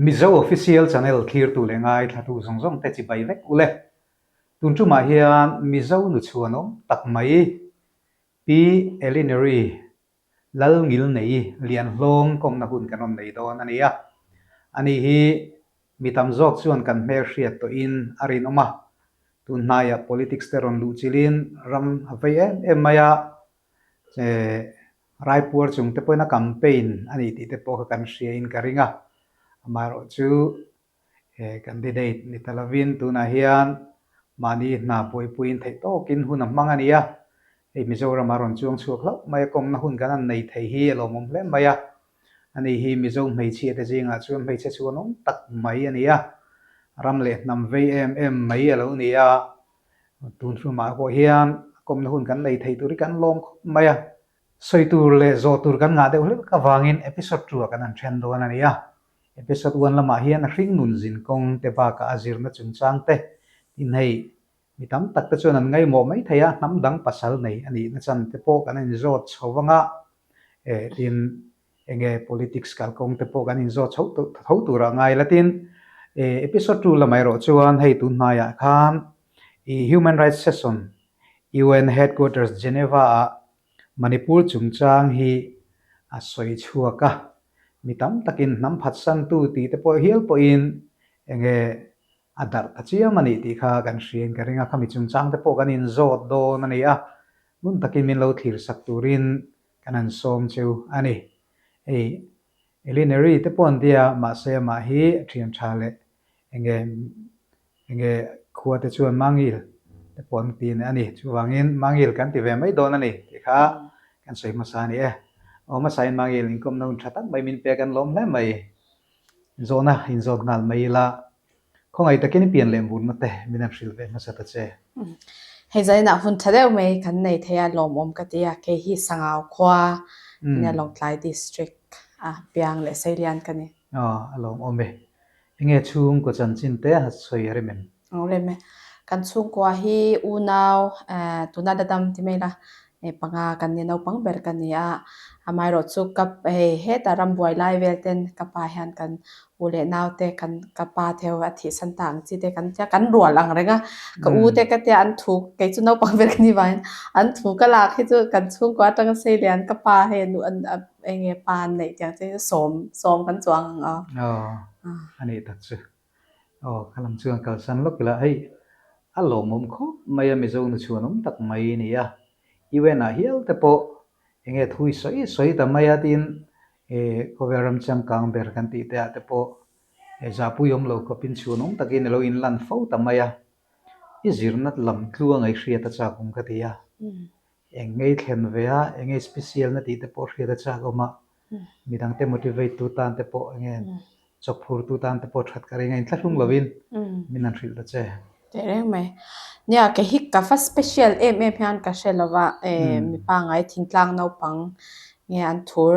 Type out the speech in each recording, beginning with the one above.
Mizo Official Channel thlirtu leh ngaithlatu zawng zawng te chibai vek ule. Tun tumah hian Mizo nu chhuanawm tak mai Pi Elinary Lalngilnei Lianhlawng kawmna hun kan rawn nei dawn a ni a. Ani hi mi tam zawk chuan kan hmelhriat tawhin a rinawm a. Tun hnaiah politics te rawn luh chilhin ram a vei em em mai a. Raipuar chung te pawhin a campaign a nih tih te pawh kha kan hriain ka ring a. Amaherawhchu candidate ni ta lovin tunah hian mahni hna buaipuiin theih tawkin hun a hmang a ni a. Hei Mizoram a rawn chuang chhuak hlauh mai a, kawmna hun kan han nei thei hi a lawmawm hle mai a. Ani hi Mizo hmeichhia te zingah chuan hmeichhe chhuanawm tak mai a ni a. Ram leh hnam vei em em mai a lo ni a. Tun hrumah pawh hian kawmna hun kan nei thei tur hi kan lawm khawp mai a. Sawi tur leh zawh tur kan ngah deuh hlek avangin episode two ah kan han then dawn a ni a. Episode one lamah hian a hring nun zin kawng te bakah a zirna chungchang te tin hei mi tam tak te chuan an ngaimawh mai thei a, hnam dang pasal nei a nihna chan te pawh kan inzawt chho vang a, eh tin Enge politics kalkawng te pawh kan inzawt chho tho tur ah ngai la tin episode 2 lamah erawh chuan hei tun hnaiah khan i Human Rights Session UN Headquarters Geneva ah Manipur chungchang hi a sawi chhuak a, mi tam takin hnam phatsantu tih te pawh hial pawhin enge a darh ta chiam a nih tih kha kan hriain ka ring a, khami chungchang te pawh kan inzawt dawn a ni a, ngun takin min lo thlir sak turin Kan han sawm cheu a ni. Hei Elinary te pawh an tia mahse amah hi a thian tha leh enge enge khua te chuan Mangil te pawh an ti a ni. Chuvangin Mangil kan ti ve mai dawn a ni tih kha kan sawi hmasa a ni e. Aw hmasain Mangil inkawmna hun tha tak mai min pek an lawm hle mai. Zawhna inzawt nghal mai ila Khawngaih takin i pian leh murna te min han hrilh ve hmasa ta che. Hei zainah hun tha deuh mai kan nei thei a, lawmawm ka ti a, kei hi Sangau khua nia Lawngtlai District a piang leh Seilian ka ni. Aw, a lawmawm e. Enge chhungkaw chanchin te a sawi a rem em? Aw rem e. Kan chhungkua hi unau tuna la dam ti mai la panga kan ni naupang ber ka ni a, amaherawh chu ka hei hetah rambuai lai vel ten ka pa hian kan u leh nau te kan ka pa te ho a thihsan ta ang chi te kan tia kan rual ang reng a, ka u te ka tia an thu kei chu naupang ber ka ni vangin an thu ka lak hi chu kan chhungkua atanga sei lian ka pa hei nu an eng nge pa an neih tiang che sawm sawm kan chuang ang a. Aw a nih tak chu. Aw ka lam chuan kalsan lawk ila hei a lawmawm khawp mai a Mizo nu chhuanawm tak mai a ni a, UN ah hial te pawh enge thui sawi sawi ta mai a tin khawvel ram changkang ber kan tih te ah te pawh zahpui awm lo khawpin chhuanawm takin alo inlan fo ta mai a, i zirna lam tluanga i hriat a chak awm ka ti a. Eng ngei thlen ve a, eng ngei special na tih te pawh hriat a chak awm a, midang te motivate tu tan te pawh eng nge chawk phur tu tan te pawh that ka ring a, inthlahrung lovin min han hrilh ta che. Teh reng mai. Nia, kei hi ka va special em em hian ka hre lo va, mi pangngai thingtlang naupang nge an thur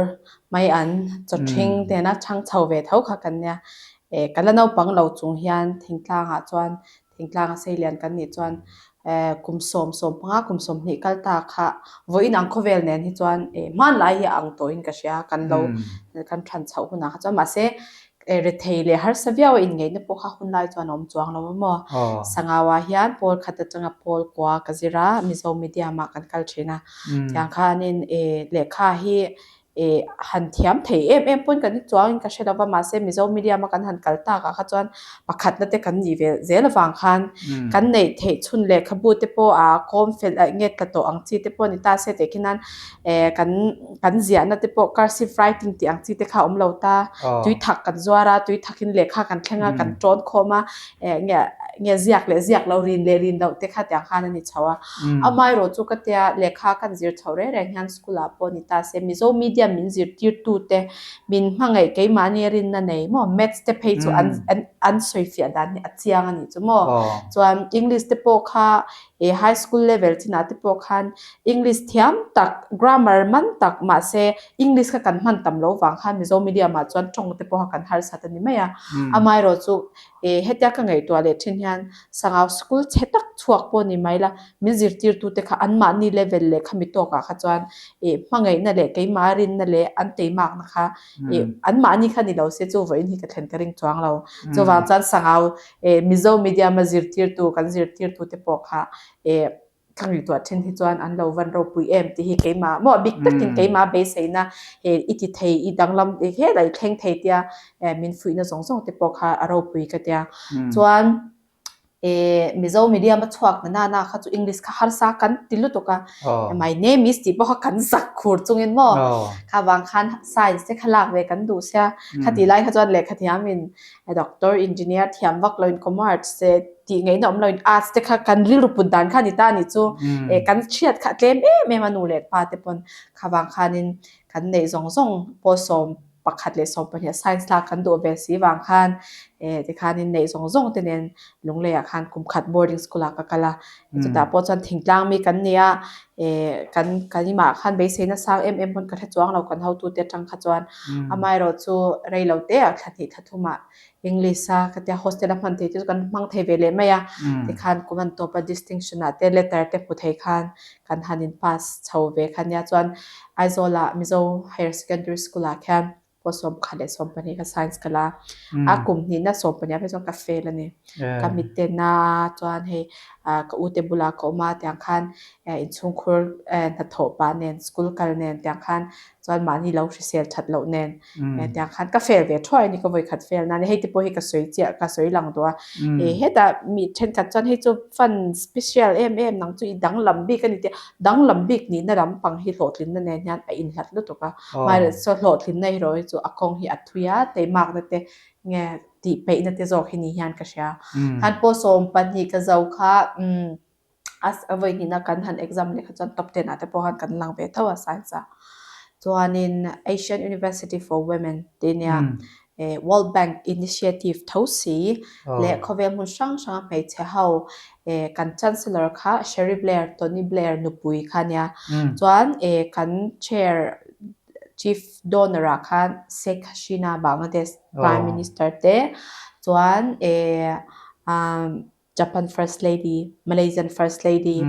mai an chaw ṭhing tena chhang chho ve tho kha kan nia. Ka la naupang lo chung hian thingtlangah chuan Thingtlanga seilian kan nih chuan kum 15, kum 20 kal ta kha vawiin ang khawvel nen hi chuan hmanlai hi a ang tawhin ka hria kan lo kan than chhoh hunah kha chuan mahse rethei leh harsa viau a inngeihna pawh kha hunlai chuan a awm chuang lo a maw. Sangauah hian pawl khat atanga pawl kua ka zir a, Mizo medium ah kan kal thin a, tiang khanin lehkha hi Eh, han thiam thei em em pawn kan chuangin ka hre lova, mahse Mizo medium a kan han kal tak ah kha chuan pakhatna te kan nih ve zel avang khan kan neih theih chhun lehkhabu te pawh a kawm fel a nge tla tawh ang chi te pawh a ni ta se teh khi nan eh kan kan ziahna te pawh cursive writing tih ang chi te kha a awm lo ta, tui thak kan zuar a, tui thakin lehkha kan thleng a, kan tawn khawm a, eh nge nge ziak leh ziak lo rin leh rin loh te kha tiang khan a ni chho a. Amaherawh chu ka tia lehkha kan zir chho reng reng hian school ah pawh ni ta se Mizo medium min zirtirtu te min hmangaih keimahni rinna nei maw maths te phei chu an an an sawi fiah dan hi a chiang a nih chu maw. Chuan English te pawh kha eh high school level chinah te pawh khan English thiam tak grammar man tak mahse English kha kan hman tam lo vang khan Mizo medium ah chuan tawng te pawh kha kan harsat a ni mai a. Amaherawh chu. Hetia ka ngaihtuah leh thin hian Sangau school chhe tak chhuak pawh ni mai la, min zirtirtute kha anmahni level leh khami tawkah kha chuan hmangaihna leh keimah rinna leh an teimakna kha anmahni kha ni lo se chu vawiin hi ka thlen ka ring chuang lo. Chuvang chuan Sangau Mizo medium a zirtirtu kan zirtirtute pawh kha Ka ngaihtuah then hi chuan an lo van ropui em tih hi keimah maw bik takin keimah beiseina i ti thei i danglam helai thleng thei tia min fuihna zawng zawng te pawh kha a ropui ka tia. Chuan Mizo medium a chhuak na nana kha chu English kha harsa kan ti lutuk a, my name is tih pawh kha kan zak khur chungin maw kha vang khan science te kha lak ve kan duh sia, khatih lai kha chuan lehkha thiamin Doctor, engineer thiam vak loin commerce te tih ngaihna awm loin arts te kha kan rilru put dan kha a ni ta a nih chu. Kan hriat kha a tlem em em a nu leh pa te pawn khavang khanin kan neih zawng zawng pawh 11 leh 12 science lak kan duh ve si vang khan tikhanin neih zawng zawng te nen Lungleiah khan kum khat boarding school ah ka kal a. Chutah pawh chuan thingtlang mi kan ni a, kan kan imah khan beiseina sang em em pawn ka hre chuang lo kan hotute atang kha chuan. Amaherawh chu rei lo te ah thla hnih thla thumah English a ka tia hostel a hman thei te chu kan hmang thei ve leh mai a, tikhan kum an tawp a distinction ah te letter te hmu thei khan kan han in pass chho ve kha nia. Chuan Aizawl ah Mizo Higher Secondary School ah khian Pawh 11 leh 12 kha science ka la a, kum hnihna 12 ah phei chuan ka fail a ni. Ka mitten a chuan hei ka ute bulah ka awm a tiang khan inchhungkhur hnathawh pah nen school kal nen tiang khan chuan mahni lo hrisel that loh nen tiang khan ka fail ve thuai a ni ka vawikhat fail nan hei te pawh hi ka sawi chiah ka sawi lang duh a. Hetah mi thenkhat chuan hei chu fun special em em nang chu i danglam bik a ni tih a, danglam bik nihna lampang hi hlawhtlinna nen hian a inhlat lutuk a. Hmaileh hlawhtlinna erawh hi chu a kawng hi a thui a, teimakna te nge tih peihna te zawk hi ni hian ka hria. Khan pawh 12 ka zo kha a vawi hnihna kan han exam leh kha chuan top ten ah te pawh khan kan lang ve tho a science ah. Chuanin Asian University for Women tih nia World Bank initiative tho si leh khawvel hmun hrang hranga hmeichhe ho kan Chancellor kha Sherry Blair, Tony Blair nupui kha nia. Chuan kan chair chief donor ah khan Sheikh Hasina Bangladesh Prime Minister te chuan Japan First Lady, Malaysian First Lady,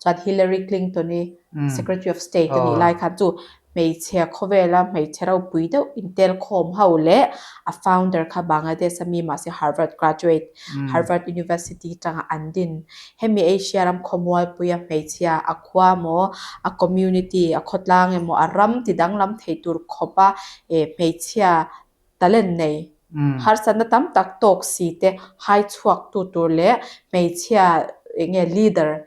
chuan Hillary Clinton i Secretary of State a nih lai khan chu hmeichhe khawvela hmeichhe ropui deuh intel khawm ho leh a founder kha Bangladesh a mi mahse Harvard graduate, Harvard University tanga an din. Hemi Asia ram khawmualpuia hmeichhia a khua maw, a community, a khawtlang emaw, a ram ti danglam thei tur khawpa hmeichhia talent nei, harsatna tam tak tawk si te hai chhuak tu tur leh hmeichhia eng nge leader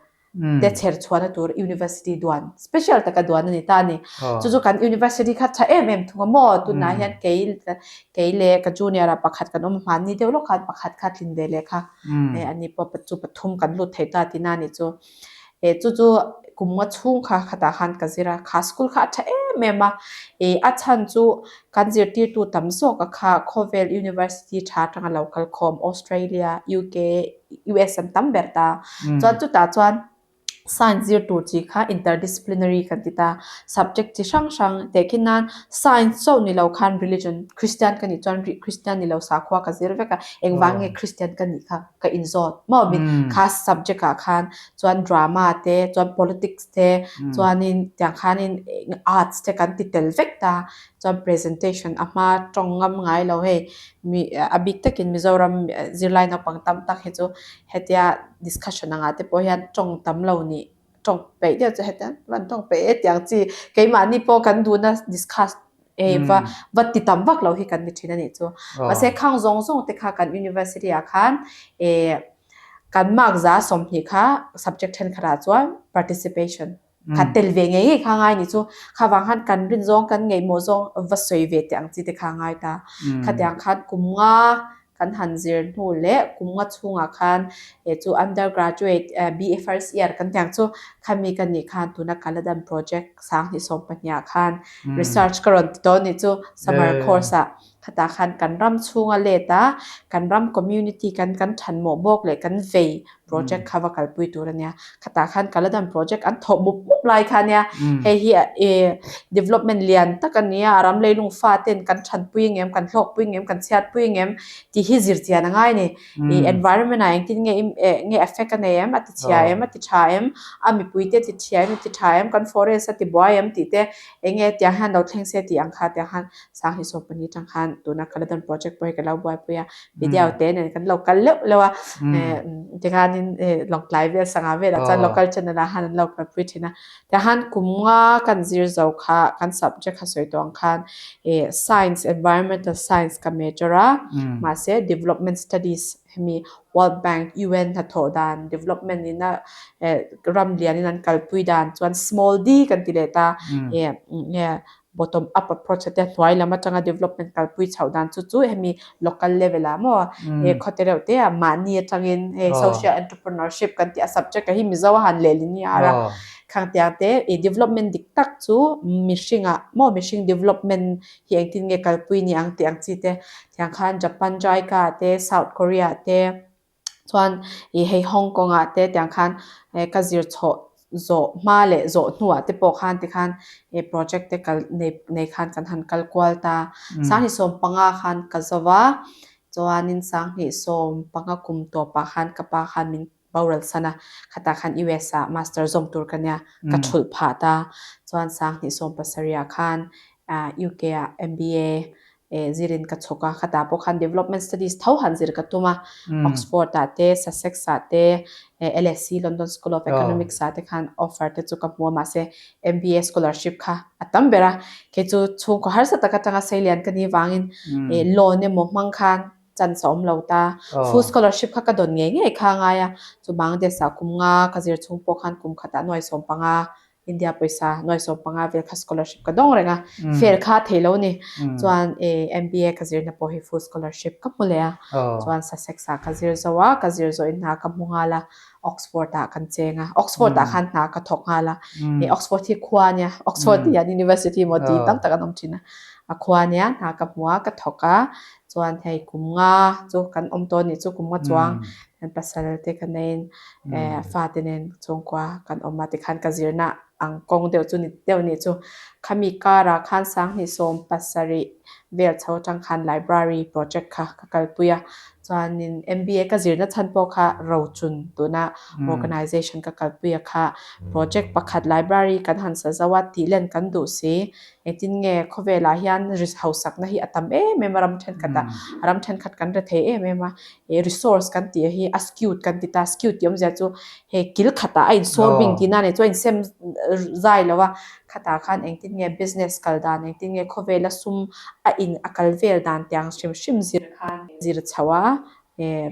te chher chhuahna tur university duan special taka duan a ni ta a ni. Chu chu kan university kha tha em em thung a maw? Tunah hian kei kei leh ka junior ah pakhat kan awm a, hmanni deuh lawk khan pakhat kha tlin ve leh kha ani pawh chu pathum kan lut thei ta tihna a nih chu. Chu chu kum nga chhung kha khatah khan ka zir a, kha school kha a tha em em a, a chhan chu kan zirtirtu tam zawk a kha khawvel university tha atanga lo kal khawm Australia, UK, US an tam ber ta. Chuan chutah chuan science zir tur chi kha interdisciplinary kan ti ta, subject chi hrang hrang tehkhin nan science chauh ni lo khan religion, Christian ka nih chuan Christian ni lo sakhua ka zir vek a, engvang nge Christian ka nih kha ka inzawt maw min kha subject ah khan chuan drama te chuan politics te chuanin tiang khanin arts te kan ti tel vek ta chuan presentation a hma tawng ngam ngai lo hei mi a bik takin Mizoram zirlai naupang tam tak hi chu hetia discussion angah te pawh hian tawng tam lo nih tawng peih deuh chu hetiang van tawng peih e tiang chi keimahni pawh kan duhna discuss e va va ti tam vak lo hi kan ni thin a nih chu. Mahse khang zawng zawng te kha kan university ah khan e kan mark za 20 kha subject thenkhat ah chuan participation kha tel ve ngei ngei kha ngai ni chu. Kha vang khan kan rin zawng kan ngaihmawh zawng va sawi ve teh ang chi te kha ngai ta. Khatiang khan kum nga Kan han zir hnu leh kum nga chhungah khan eh chu undergraduate BA first year kan tiang chu khami ka nih khan tuna Kaladan project 2012 ah khan research ka rawn ti tawh a nih chu summer course ah. Khatah khan kan ram chhunga let a, kan ram community kan kan thanmawh bawk leh kan vei project kha va kalpui tur a nia. Khatah khan Kaladan project an thawh mup mup lai kha a nia. Hei hi development lian tak a nia, a ram leilung fa ten kan thanpui ngem, kan hlawkpui ngem, kan chhiatpui ngem tih hi zir chian a ngai a ni. Environment ah engtin nge nge affect a nei em, a ti chhia em, a ti tha em, a mipui te a ti chhia em, a ti tha em, kan forest a ti buai em tih te eng nge tiang hian lo thleng se tih ang kha tiang khan Sanghnih sawmpahnih atang khan tuna Kaladan project pawh hi ka lo buaipui a, video te nen kan lo kal leuh leuh a, tikhanin Lawngtlai vel sangha velah chuan local channel ah khan an lo kalpui thin a, tikhan kum nga kan zir zo kha kan subject kha sawi tawh ang khan science environmental science ka major a, mahse development studies hemi World Bank, UN hnathawh dan development in a ram lian in an kalpui dan chuan small d kan ti leh ta Bottom up approach a tia hnuai lam atanga development kalpui chhoh dan chu chu hemi local level ah maw he khaw te reuh te ah mahni atangin hei social entrepreneurship kan tih a subject ah hi Mizo a han lehlin hi a har a khang tiang te ih development dik tak chu mihring ah maw mihring development hi engtin nge kalpui ni ang tih ang chi te tiang khan Japan JICA te South Korea te. Chuan ih hei Hong Kong ah te tiang khan ka zir chhoh zawh hma leh zawh hnuah te pawh khan tikhan ih project te kal nei nei khan kan han kal kual ta. Sanghnih 15 khan ka zo va, chuanin sanghnih 15 kum tawpah khan ka pa khan min boral san a, khatah khan US ah master zawm tur ka nia, ka thulh phah ta. Chuan sanghnih 17 ah khan UK ah MBA Zirin ka chhawk a, khatah pawh khan Development Studies tho han zir ka tum a, Oxford ah te, Sussex ah te, LSE, London School of Economics ah te khan offer te chu ka hmu a, mahse MBA scholarship kha a tam ber a, kei chu chhungkaw harsa tak atanga seilian ka nih vangin loan emaw hmang khan chance a awm lo ta, full scholarship kha ka dawn ngei ngei kha a ngai a, chu Bangladesh ah kum nga ka zir chhung pawh khan kum khatah nuai 15 India pawisa nuai 15 vel kha scholarship ka dawng reng a, fail kha a thei lo ni. Chuan MBA ka zirna pawh hi full scholarship ka hmu leh a, chuan Sussex ah ka zir zo a, ka zir zawhin hna ka hmu nghal a, Oxford ah kan cheng a, Oxford ah khan hna ka thawk nghal a, Oxford hi khua ania, Oxford tih hian university emaw tih tam tak an awm thin a, a khua ania hna ka hmu a, ka thawk a, chuan hei kum nga chu kan awm tawh anih chu kum nga chuang Kan pasal te ka neiin fate nen chhungkua kan awm a tikhan ka zirna ang kawng deuh chu ni deuh nih chu. Khami karah khan sanghnih 17 vel chho atang khan library project kha ka kalpui a, chuanin MBA ka zirna chhan pawh kha Rochun tuna organization ka kalpui a kha project pakhat library kan han sa zo a tih len kan duh si. Engtin nge khawvelah hian hausakna hi a tam em em a ram thenkhat ah ram thenkhat kan re thei em em a. He resource kan tih hi a skewed kan ti ta, skewed tih awmzia chu he kil khatah a insawr bing tihna a ni chu a insem zai lo a, khatah khan engtin nge business kal dan, engtin nge khawvela sum a in a kal vel dan tiang hrim hrim zir khan zir chho a,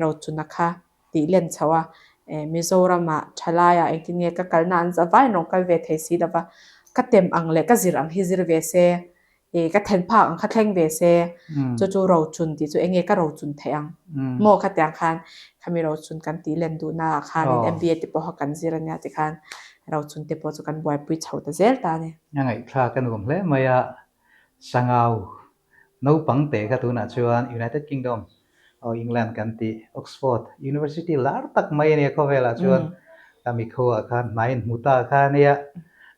rochuna kha tih len chho a, Mizoramah thalaiah engtin nge ka kalna an zavaiin rawn kal ve thei si lo va, ka tem ang leh ka zir ang hi zir ve se. E ka then phak ang kha thleng ve se, chu chu rochun tih chu enge ka rochun theih ang maw khatiang khan khami rochun kan tih len duhna ah khanin MBA te pawh kha kan zir ania tikhan rochun te pawh chu kan buaipui chho ta zel ta a ni. A ngaihthlak a nuam hle mai a, Sangau naupang te kha tunah chuan United Kingdom Aw England kan tih Oxford University lar tak mai a nia khawvelah chuan ka mikhuaah khan hnai in hmu ta kha a nia.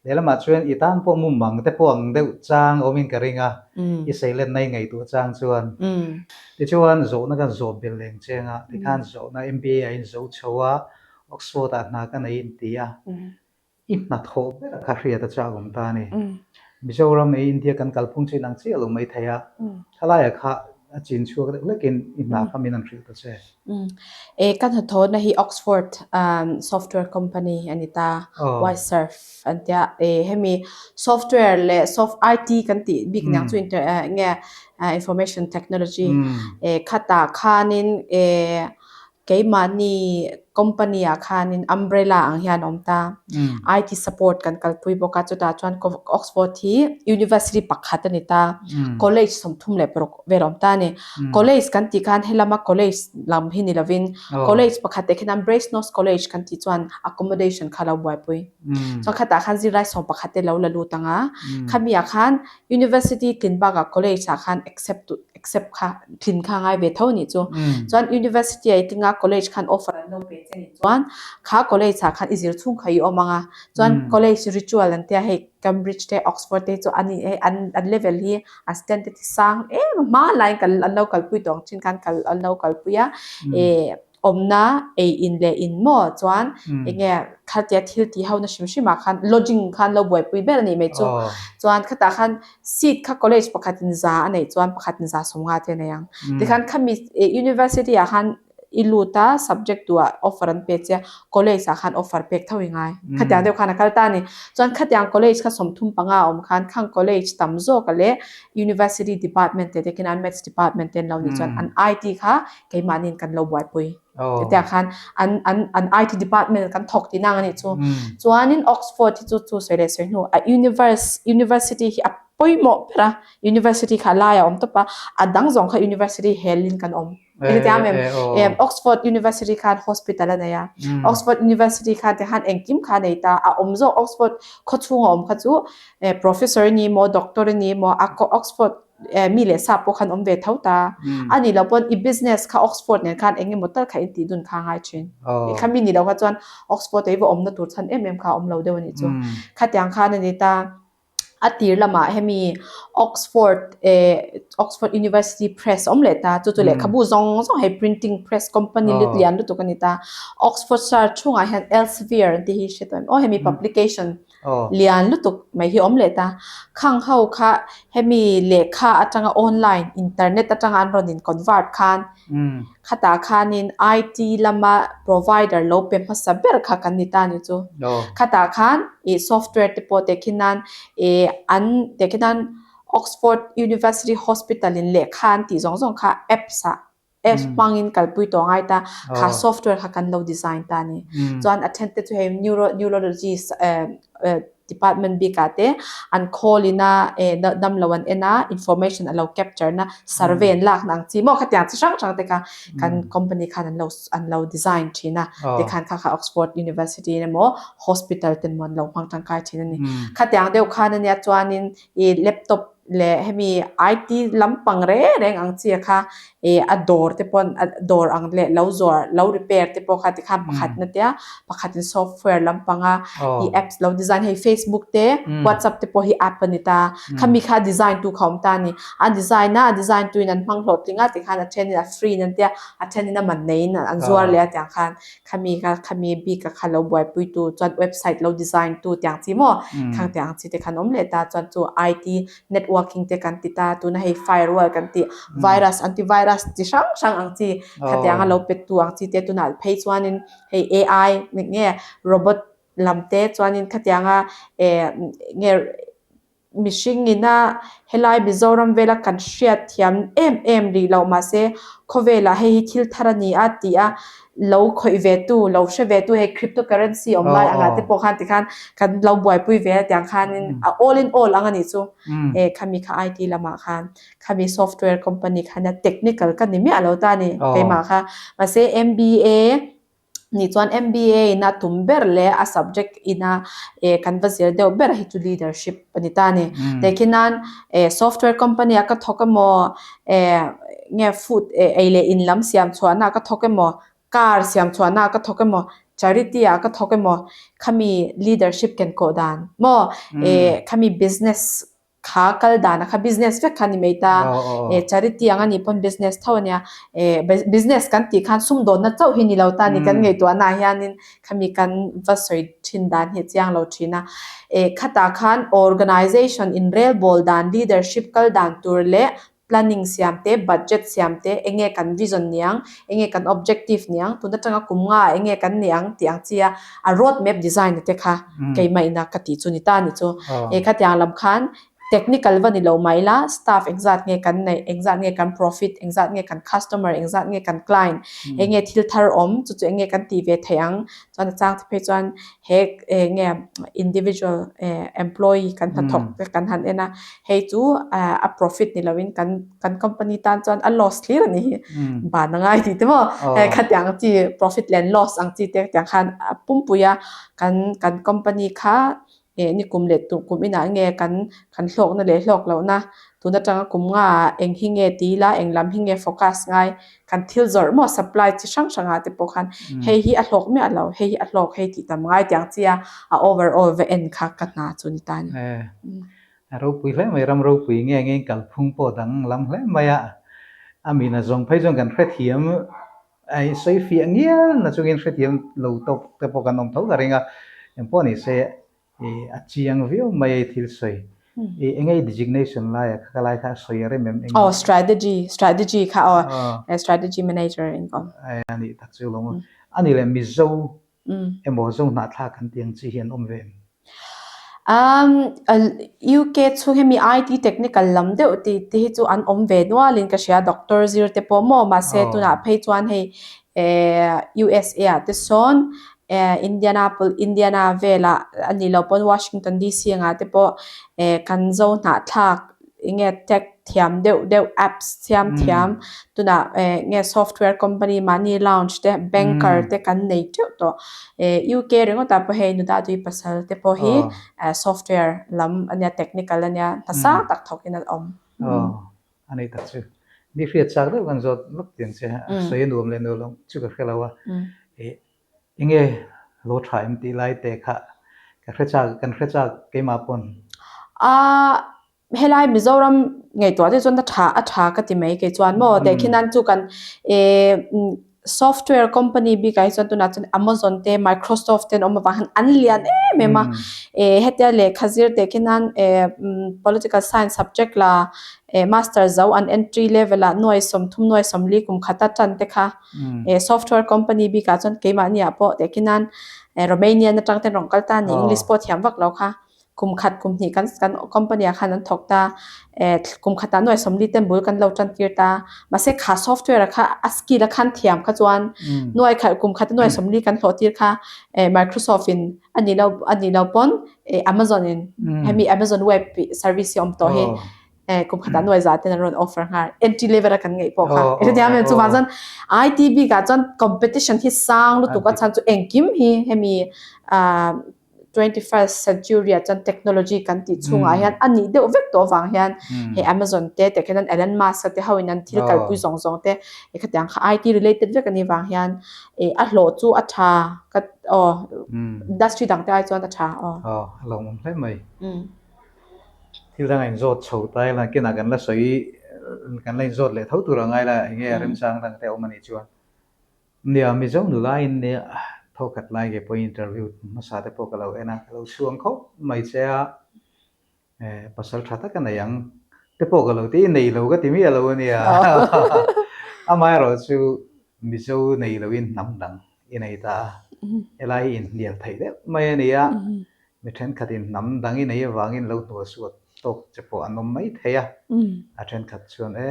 Lehlamah chuan i tan pawh mumang te pawh ang deuh chang awmin ka ring a, i seilenna i ngaihtuah chang chuan. Tichuan zawhna kan zawh belh leng cheng a, tikhan zawhna MBA ah in zo chho a, Oxford ah hna ka nei in ti a. I hnathawh ber kha hriat a chak awm ta a ni. Mizoram leh India kan kalphung chu inang chiah lo mai thei a, thalaiah kha a chin chhuak deuh hlekin i hna kha min an hrilh ta che. E ka hnathawhna hi Oxford software company a ni ta, Yserve an tia. E hemi software leh soft IT kan tih bik niang chu nge information technology e khatah khanin e Keimahni company ah khanin umbrella ang hian a awm ta. IT support kan kalpui bawk a, chutah chuan Oxford hi university pakhat a ni ta. College 36 vel a awm ta a ni. College kan tih khan helama college lam hi ni lovin college pakhat te khian Brasenose College kan tih chuan accommodation kha lo buaipui. Chuan khatah khan zirlai 11 te lo la lut ang a, khami ah khan university tlin bakah college ah khan accept. accept kha tlin kha ngai ve tho nih chu. Chuan university ah i tling a college khan offer an lo pe che nih chuan kha college ah khan i zir chhung kha i awm ang a. Chuan college ritual an tia hei Cambridge te Oxford te chu an hei an an level hi a standard hi sang em a hma laiin kal an lo kalpui tawh ang thin khan kal an lo kalpui a eh awmna ei in leh in maw chuan eng nge khatia thil tih ho na hrim hrim ah khan lodging khan lo buaipui ber a nih mai chu chuan khatah khan seat kha college pakhat in za a neih chuan pakhat in za sawmnga te a nei ang tikhan khami university ah khan i lut a subject duh ah offer an pe che a college ah khan offer pek tho i ngai khatiang deuh khan a kal ta a ni chuan khatiang college kha 35 a awm khan khang college tam zawk a leh university department te te khian maths department te an lo nih chuan an IT kha keimahniin kan lo buaipui hetiang khan an an an IT department kan thawk tih nang a nih chu chuanin Oxford hi chu chu sawi leh sawi hnu a universe university hi a pawimawh ber a university kha lai a awm tawp a a dang zawng kha university helin kan awm. Hetiang em em Oxford University khan hospital a nei a Oxford University khan te khan engkim kha a nei ta a awm zawk Oxford khaw chhunga awm kha chu professor a ni maw doctor a ni maw a Oxford mi leh sa pawh khan awm ve tho ta a nih loh pawn i business kha Oxford nen khan eng emaw tal kha in tih dun kha a ngai thin khami nih loh kha chuan Oxford ah i va awmna tur chhan em em kha a awm lo deuh a nih chu khatiang khan a ni ta. A tir lamah hemi Oxford eh Oxford University Press awm leh ta chu chu lehkhabu zawng zawng hei printing press company lut lian lutuk a ni ta. Oxfordshire chhungah hian Elsevier an tih hi hre tawh em aw hemi publication lian lutuk mai hi awm leh ta. Khang ho kha hemi lehkha atanga online internet atanga an rawn in convert khan Khatah khanin IT lama provider lo pe hmasa ber kha kan ni ta ni chu. Khatah khan ih software te pawh tehkhin nan ih an tehkhin nan Oxford University Hospital in lehkha an tih zawng zawng kha apps ah apps hmangin kalpui tawh ngai ta kha software kha kan lo design ta ni. Chuan a then te chu hei neuro neurologist eh Department bikah te an call in a eh damlo an en a information a lo capture na survey an lak na ang chi maw khatiang chi hrang hrang te kha kan company khan an lo an lo design thin a tikhan kha kha Oxford University in emaw hospital ten maw an lo hmang tangkai thin a ni khatiang deuh khan ania chuanin ih laptop leh hemi IT lampang reng reng ang chi kha ih a dawr te pawh a dawr ang leh lo zuar lo repair te pawh kha tikhan pakhat na tia pakhat in software lampanga ih apps lo design hei Facebook te WhatsApp te pawh hi app a ni ta khami kha design tu kha awm ta a ni a design a a design tu in an hmang hlawhtling a tikhan a then in a free in an tia a then in a man nei in an zuar leh a tiang khan khami kha khami bik a kha lo buaipui tu chuan website lo design tu tiang chi maw khang tiang chi te khan awm leh ta chuan chu IT networking te kan ti ta tuna hei firewall kan tih virus antivirus chi hrang hrang ang chi khatianga lo pe tu ang chi te tunah phei chuanin hei AI nge robot lam te chuanin khatianga eh nge mihring ina helai Mizoram vela kan hriat thiam em em rih loh mahse khawvelah hei hi thil thar a ni a tih a lo khawih ve tu lo hre ve tu hei crypto currency awm lai angah te pawh khan tikhan kan lo buaipui ve a tiang khanin a all in all ang a nih chu eh khami kha IT lamah khan khami software company khan a technical ka ni miah lo ta a ni keimah kha mahse M_B_A nih chuan M_B_A in a tum ber leh a subject ina eh kan va zir deuh ber hi chu leadership a ni ta a ni tehkhin nan eh software company ah ka thawk emaw eh nge food eh ei leh in lam siam chhuahna ah ka thawk emaw car siam chhuahna ah ka thawk emaw charity ah ka thawk emaw khami leadership ken kawh dan maw eh khami business kha kal dan a kha business vek kha a ni mai ta eh charity ang a nih pawn business tho a nia eh business kan tih khan sumdawnna chauh hi ni lo ta a ni kan ngaihtuahna ah hianin khami kan va sawi thin dan hi a chiang lo thin a eh khatah khan organization inrelbawl dan leadership kal dan tur leh planning siam te budget siam te enge kan vision niang enge kan objective niang tun atanga kum nga ah enge kan nih ang tih ang chi a a road map design te kha keimah ina ka tih chu ni ta a ni chu eh khatiang lam khan technical va ni lo mai la staff engzat nge kan neih engzat nge kan profit engzat nge kan customer engzat nge kan client enge thil thar awm chu chu enge kan tih ve theih ang chuan a chang te phei chuan he enge individual eh employee kan hnathawk te kan han en a hei chu a profit ni lovin kan kan company tan chuan a loss thlir a ni hi ban a ngai tih te maw khatiang ang chi profit leh loss ang chi te tiang khan a pumpui a kan kan company kha. Eh nikum leh tu kum inah nge kan kan hlawkna leh hlawk lohna tun atanga kum nga ah eng hi nge ti ila eng lam hi nge focus ngai kan thil zawrh maw supply chi hrang hrang ah te pawh khan hei hi a hlawk miah lo hei hi a hlawk hei tih tam ngai tiang chi a a overall va en kha ka hna chu ni ta a ni. A ropui hle mai, ram ropui nge nge in kalphung pawh dang lam hle mai a, a mina zawng phei chuan kan hrethiam Ai sawi fiah ngial na chungin hrethiam lo tawk te pawh kan awm tho ka ring a, engpawh ni se i a chiang viau mai a i thil sawi. I enge i designation lai a kha lai kha a sawi a rem em eng? Aw strategy, strategy kha aw, strategy manager in ka awm. Ai a nih tak chu lo maw. A nih leh Mizo emaw Zo hnahthlak kan tih ang chi hi an awm ve em? UK chhung hemi IT technical lam deuh tih te hi chu an awm ve nualin ka hria doctor zir te pawh maw mahse tunah phei chuan hei eh USA ah te sawn eh Indianapolis Indiana velah a nih loh pawn Washington DC angah te pawh eh kan zo hnahthlak enge tech thiam deuh deuh apps siam thiam tunah eh nge software company mahni lounge te banker te kan nei teuh tawh eh UK ringawt ah pawh hei nuda tui pasal te pawh hi eh software lam ania technical ania hna sang tak thawk in an awm. Aw a nei tak chu mi hriat chak deuh kan zawt lawk tiang che a sawi a nuam leh nuam lo chu ka hre lo a eh enge lo tha em tih lai te kha ka hre chak kan hre chak keimah pawn. Aa Helai Mizoram ngaihtuah te chuan a tha a tha ka ti mai kei chuan maw tehkhin nan chu kan eh software company bikah hi chuan tunah chuan Amazon te Microsoft te an awm avang hian an lian em em a eh hetia lehkha zir tehkhin nan eh political science subject la eh master zo an entry level ah nuai 30 nuai 40 kum khata tan te kha eh software company bikah chuan keimahni ah pawh tehkhin nan Romanian atang ten rawn kal ta a ni English pawh thiam vak lo kha. Kum khat kum hnih kan kan company ah khan an thawk ta eh kum khatah nuai 40 ten bul kan lo tan tir ta mahse kha software ah kha a skill a khan thiam kha chuan nuai khat kum khat nuai 40 kan hlawh tir kha eh Microsoft in a nih lo a nih lo pawn eh Amazon in hemi Amazon web service hi a awm tawh hi eh kum khatah nuai za ten an rawn offer nghal entry level a kan ngaih pawh kha i hrethiam em chuvang chuan IT bik ah chuan competition hi sang lutuk a chhan chu engkim hi hemi ah 21st century ah chuan technology kan tih chhungah hian a nih deuh vek tawh avang hian hei Amazon te teh khian Elon Musk te ho in an thil kalpui zawng zawng te hei khatiang kha IT related vek a nih vang hian ih a hlawh chu a tha ka aw industry dang te ai chuan a tha aw. Aw a lawmawm hle mai. Thil dang a inzawt chho ta ila kinah kan la sawi kan la inzawt leh tho tur a ngai la enge a remchang dang te a awm a nih chuan. Nia, Mizo nulaiin nia thawkhat lai nge pawhin interview hmasa te pawh ka lo en a, ka lo chhuang khawp mai che a, eh pasal tha tak a nei ang te pawh ka lo ti, nei lo ka ti miah lo a nia. Amaherawh chu Mizo nei loin hnam dang i nei ta a, helai hi inhnial theih deuh mai a nia, mi thenkhatin hnam dang i nei avangin lo hnualsuat tawk che pawh an awm mai thei a, a thenkhat chuan e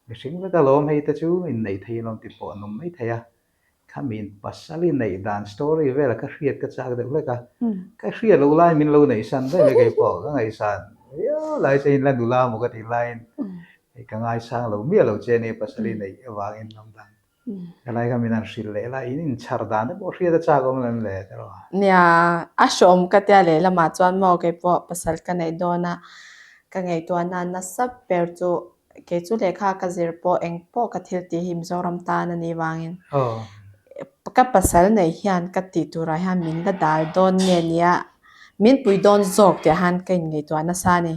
Mihring vek alawm hei te chu inneih thei alawm tih pawh an awm mai thei a, khamiin pasal i neih dan story vel ka hriat ka chak deuh hlek a, ka hriat loh lai min lo neihsan daih mai kei pawh ka ngaihsan viau lai che in la nula maw ka tih laiin hei ka ngaisang lo miah lo che ania pasal i neih avangin lam dang helai kha min han hrilh leh la in inchhar dan te pawh hriat a chak awm lo em le tiraw. Nia, a hrawm ka tia lehlamah chuan maw kei pawh pasal ka neih dawn a, ka ngaihtuahna nasa ber chu Kei chu lehkha ka zir pawh eng pawh ka thil tih hi Mizoram tan a nih vangin ka pasal nei hian ka tih turah hian min la dal dawn nge nia min pui dawn zawk tih han ka inngaihtuah nasa a ni.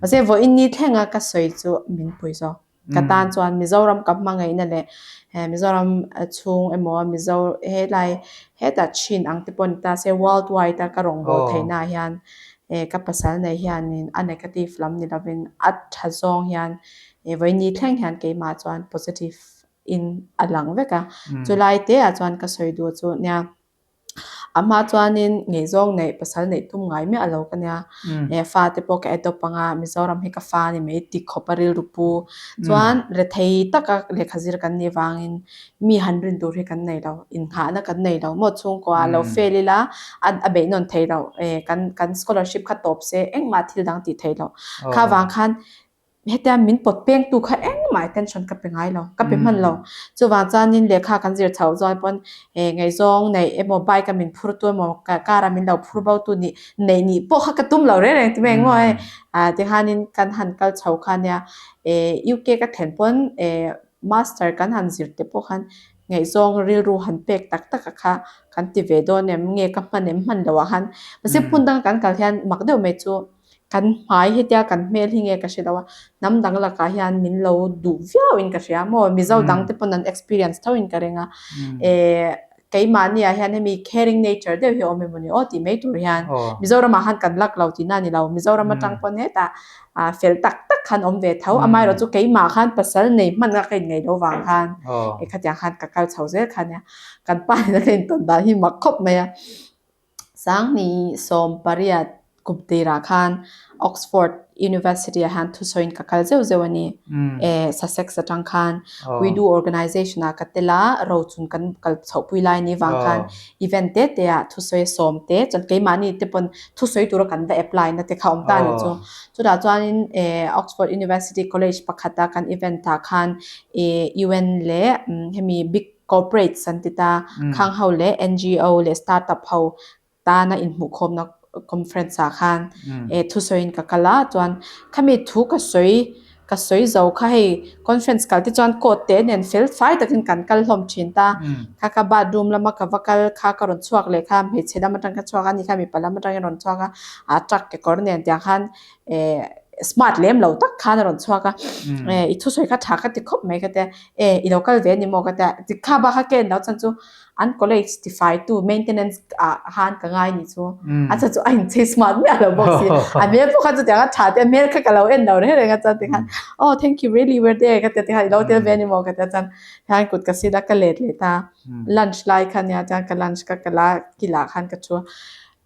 Mahse vawiin ni thlenga ka sawi chu min pui zawk. Ka tan chuan Mizoram ka hmangaihna leh Mizoram chhung emaw Mizo helai hetah chin ang te pawh ni ta se world wide a ka rawngbâwl theihnaah hian Eh ka pasal nei hianin a negative lam ni lovin a tha zawng hian eh vawiin thleng hian keimah chuan positive in a lang vek a. Chulai te ah chuan ka sawi duh chu nia a hma chuanin ngaihzawng neih pasal neih tum ngai miah lo ka nia. Eh fa te pawh ka adopt anga Mizoram hi ka fa a ni mai ti khawp a rilru pu. Chuan rethei taka lehkha zir kan nih vangin Mi han rin tur hi kan nei lo, innghahna kan nei lo maw chhungkua lo fail ila a beih nawn thei lo, kan kan scholarship kha tawp se engmah thil dang tih thei lo. Kha vang khan Hetia min pawt pengtu kha engmah attention ka pe ngai lo, ka pe hman lo. Chuvang chuanin lehkha kan zir chhoh zawi pawn ngaihzawng neih emaw bike a min phurtu emaw car a min lo phur bo tu nih neih nih pawh kha ka tum lo reng reng ti mai engmaw hei. Tikhanin kan han kal chho kha nia UK ka thlen pawn master kan han zir te pawh khan ngaihzawng rilru han pek tak tak a kha kan ti ve dawn em nge ka hman em hman loh ah khan. Mahse hmun danga kan kal hian mak deuh mai chu Kan hmai hetia kan hmel hi nge ka hre lo a, hnam dang lakah hian min lo duh viau in ka hria maw, Mizo dang te pawn an experience tho in ka ring a, eh keimahni ah hian hemi caring nature deuh hi a awm emawni aw tih mai tur hian Mizoram ah khan kan lak lo tihna a ni lo, Mizoram atang pawn hetah fel tak tak khan awm ve tho, amaherawh chu keimah khan pasal nei hman a ka inngaih loh vang khan eh khatiang khan ka kal chho zel kha nia, kan pa nena ka intawn dan hi mak khawp mai a. Sangni 18 kum tirah khan Oxford University ah hian thusawiin ka kal zeuh zeuh a ni. Eh, Sussex atang khan We Do Organisation ah ka tel a, rochun kan kal chhohpui lai ni vang khan event te te ah thusawi sawm te chuan keimahni te pawn thusawi tura kan va apply na te kha awm ta a ni chu. Chutah chuanin eh Oxford University College pakhata kan event ah khan eh UN leh hemi big Corporates an ti ta, khang ho leh NGO leh startup ho tana inhmuhkhawmna conference ah khan eh thusawiin ka kal a, chuan khami thu ka sawi ka sawi zo kha hei conference kal te chuan coat te nen fel fai takin kan kal hlawm thin ta, kha ka bathroom lama ka va kal kha ka rawn chhuak leh kha hmeichhe lam atang ka chhuak a ni kha mipa lam atangin rawn chhuak a, a truck kekawr nen tiang khan eh smart lem lo tak khan a rawn chhuak a, eh i thusawi kha tha ka ti khawp mai ka tia. E, i lo kal ve a ni maw ka tia, tikha bak kha ken lo chuan chu an college tifai tu maintenance ah khan ka ngai ni chu. A chhan chu a inchei smart miah lo bawk si. A hmel pawh kha chutiang a tha te a hmel kha ka lo en lo reng reng a chuan tikhan oh thank you really we're there ka tia tikhan i lo tel ve a ni maw ka tia chuan hian kut ka sit a ka let leh ta. Lunch lai kha nia chuan ka lunch ka kal a kilah khan ka thu a.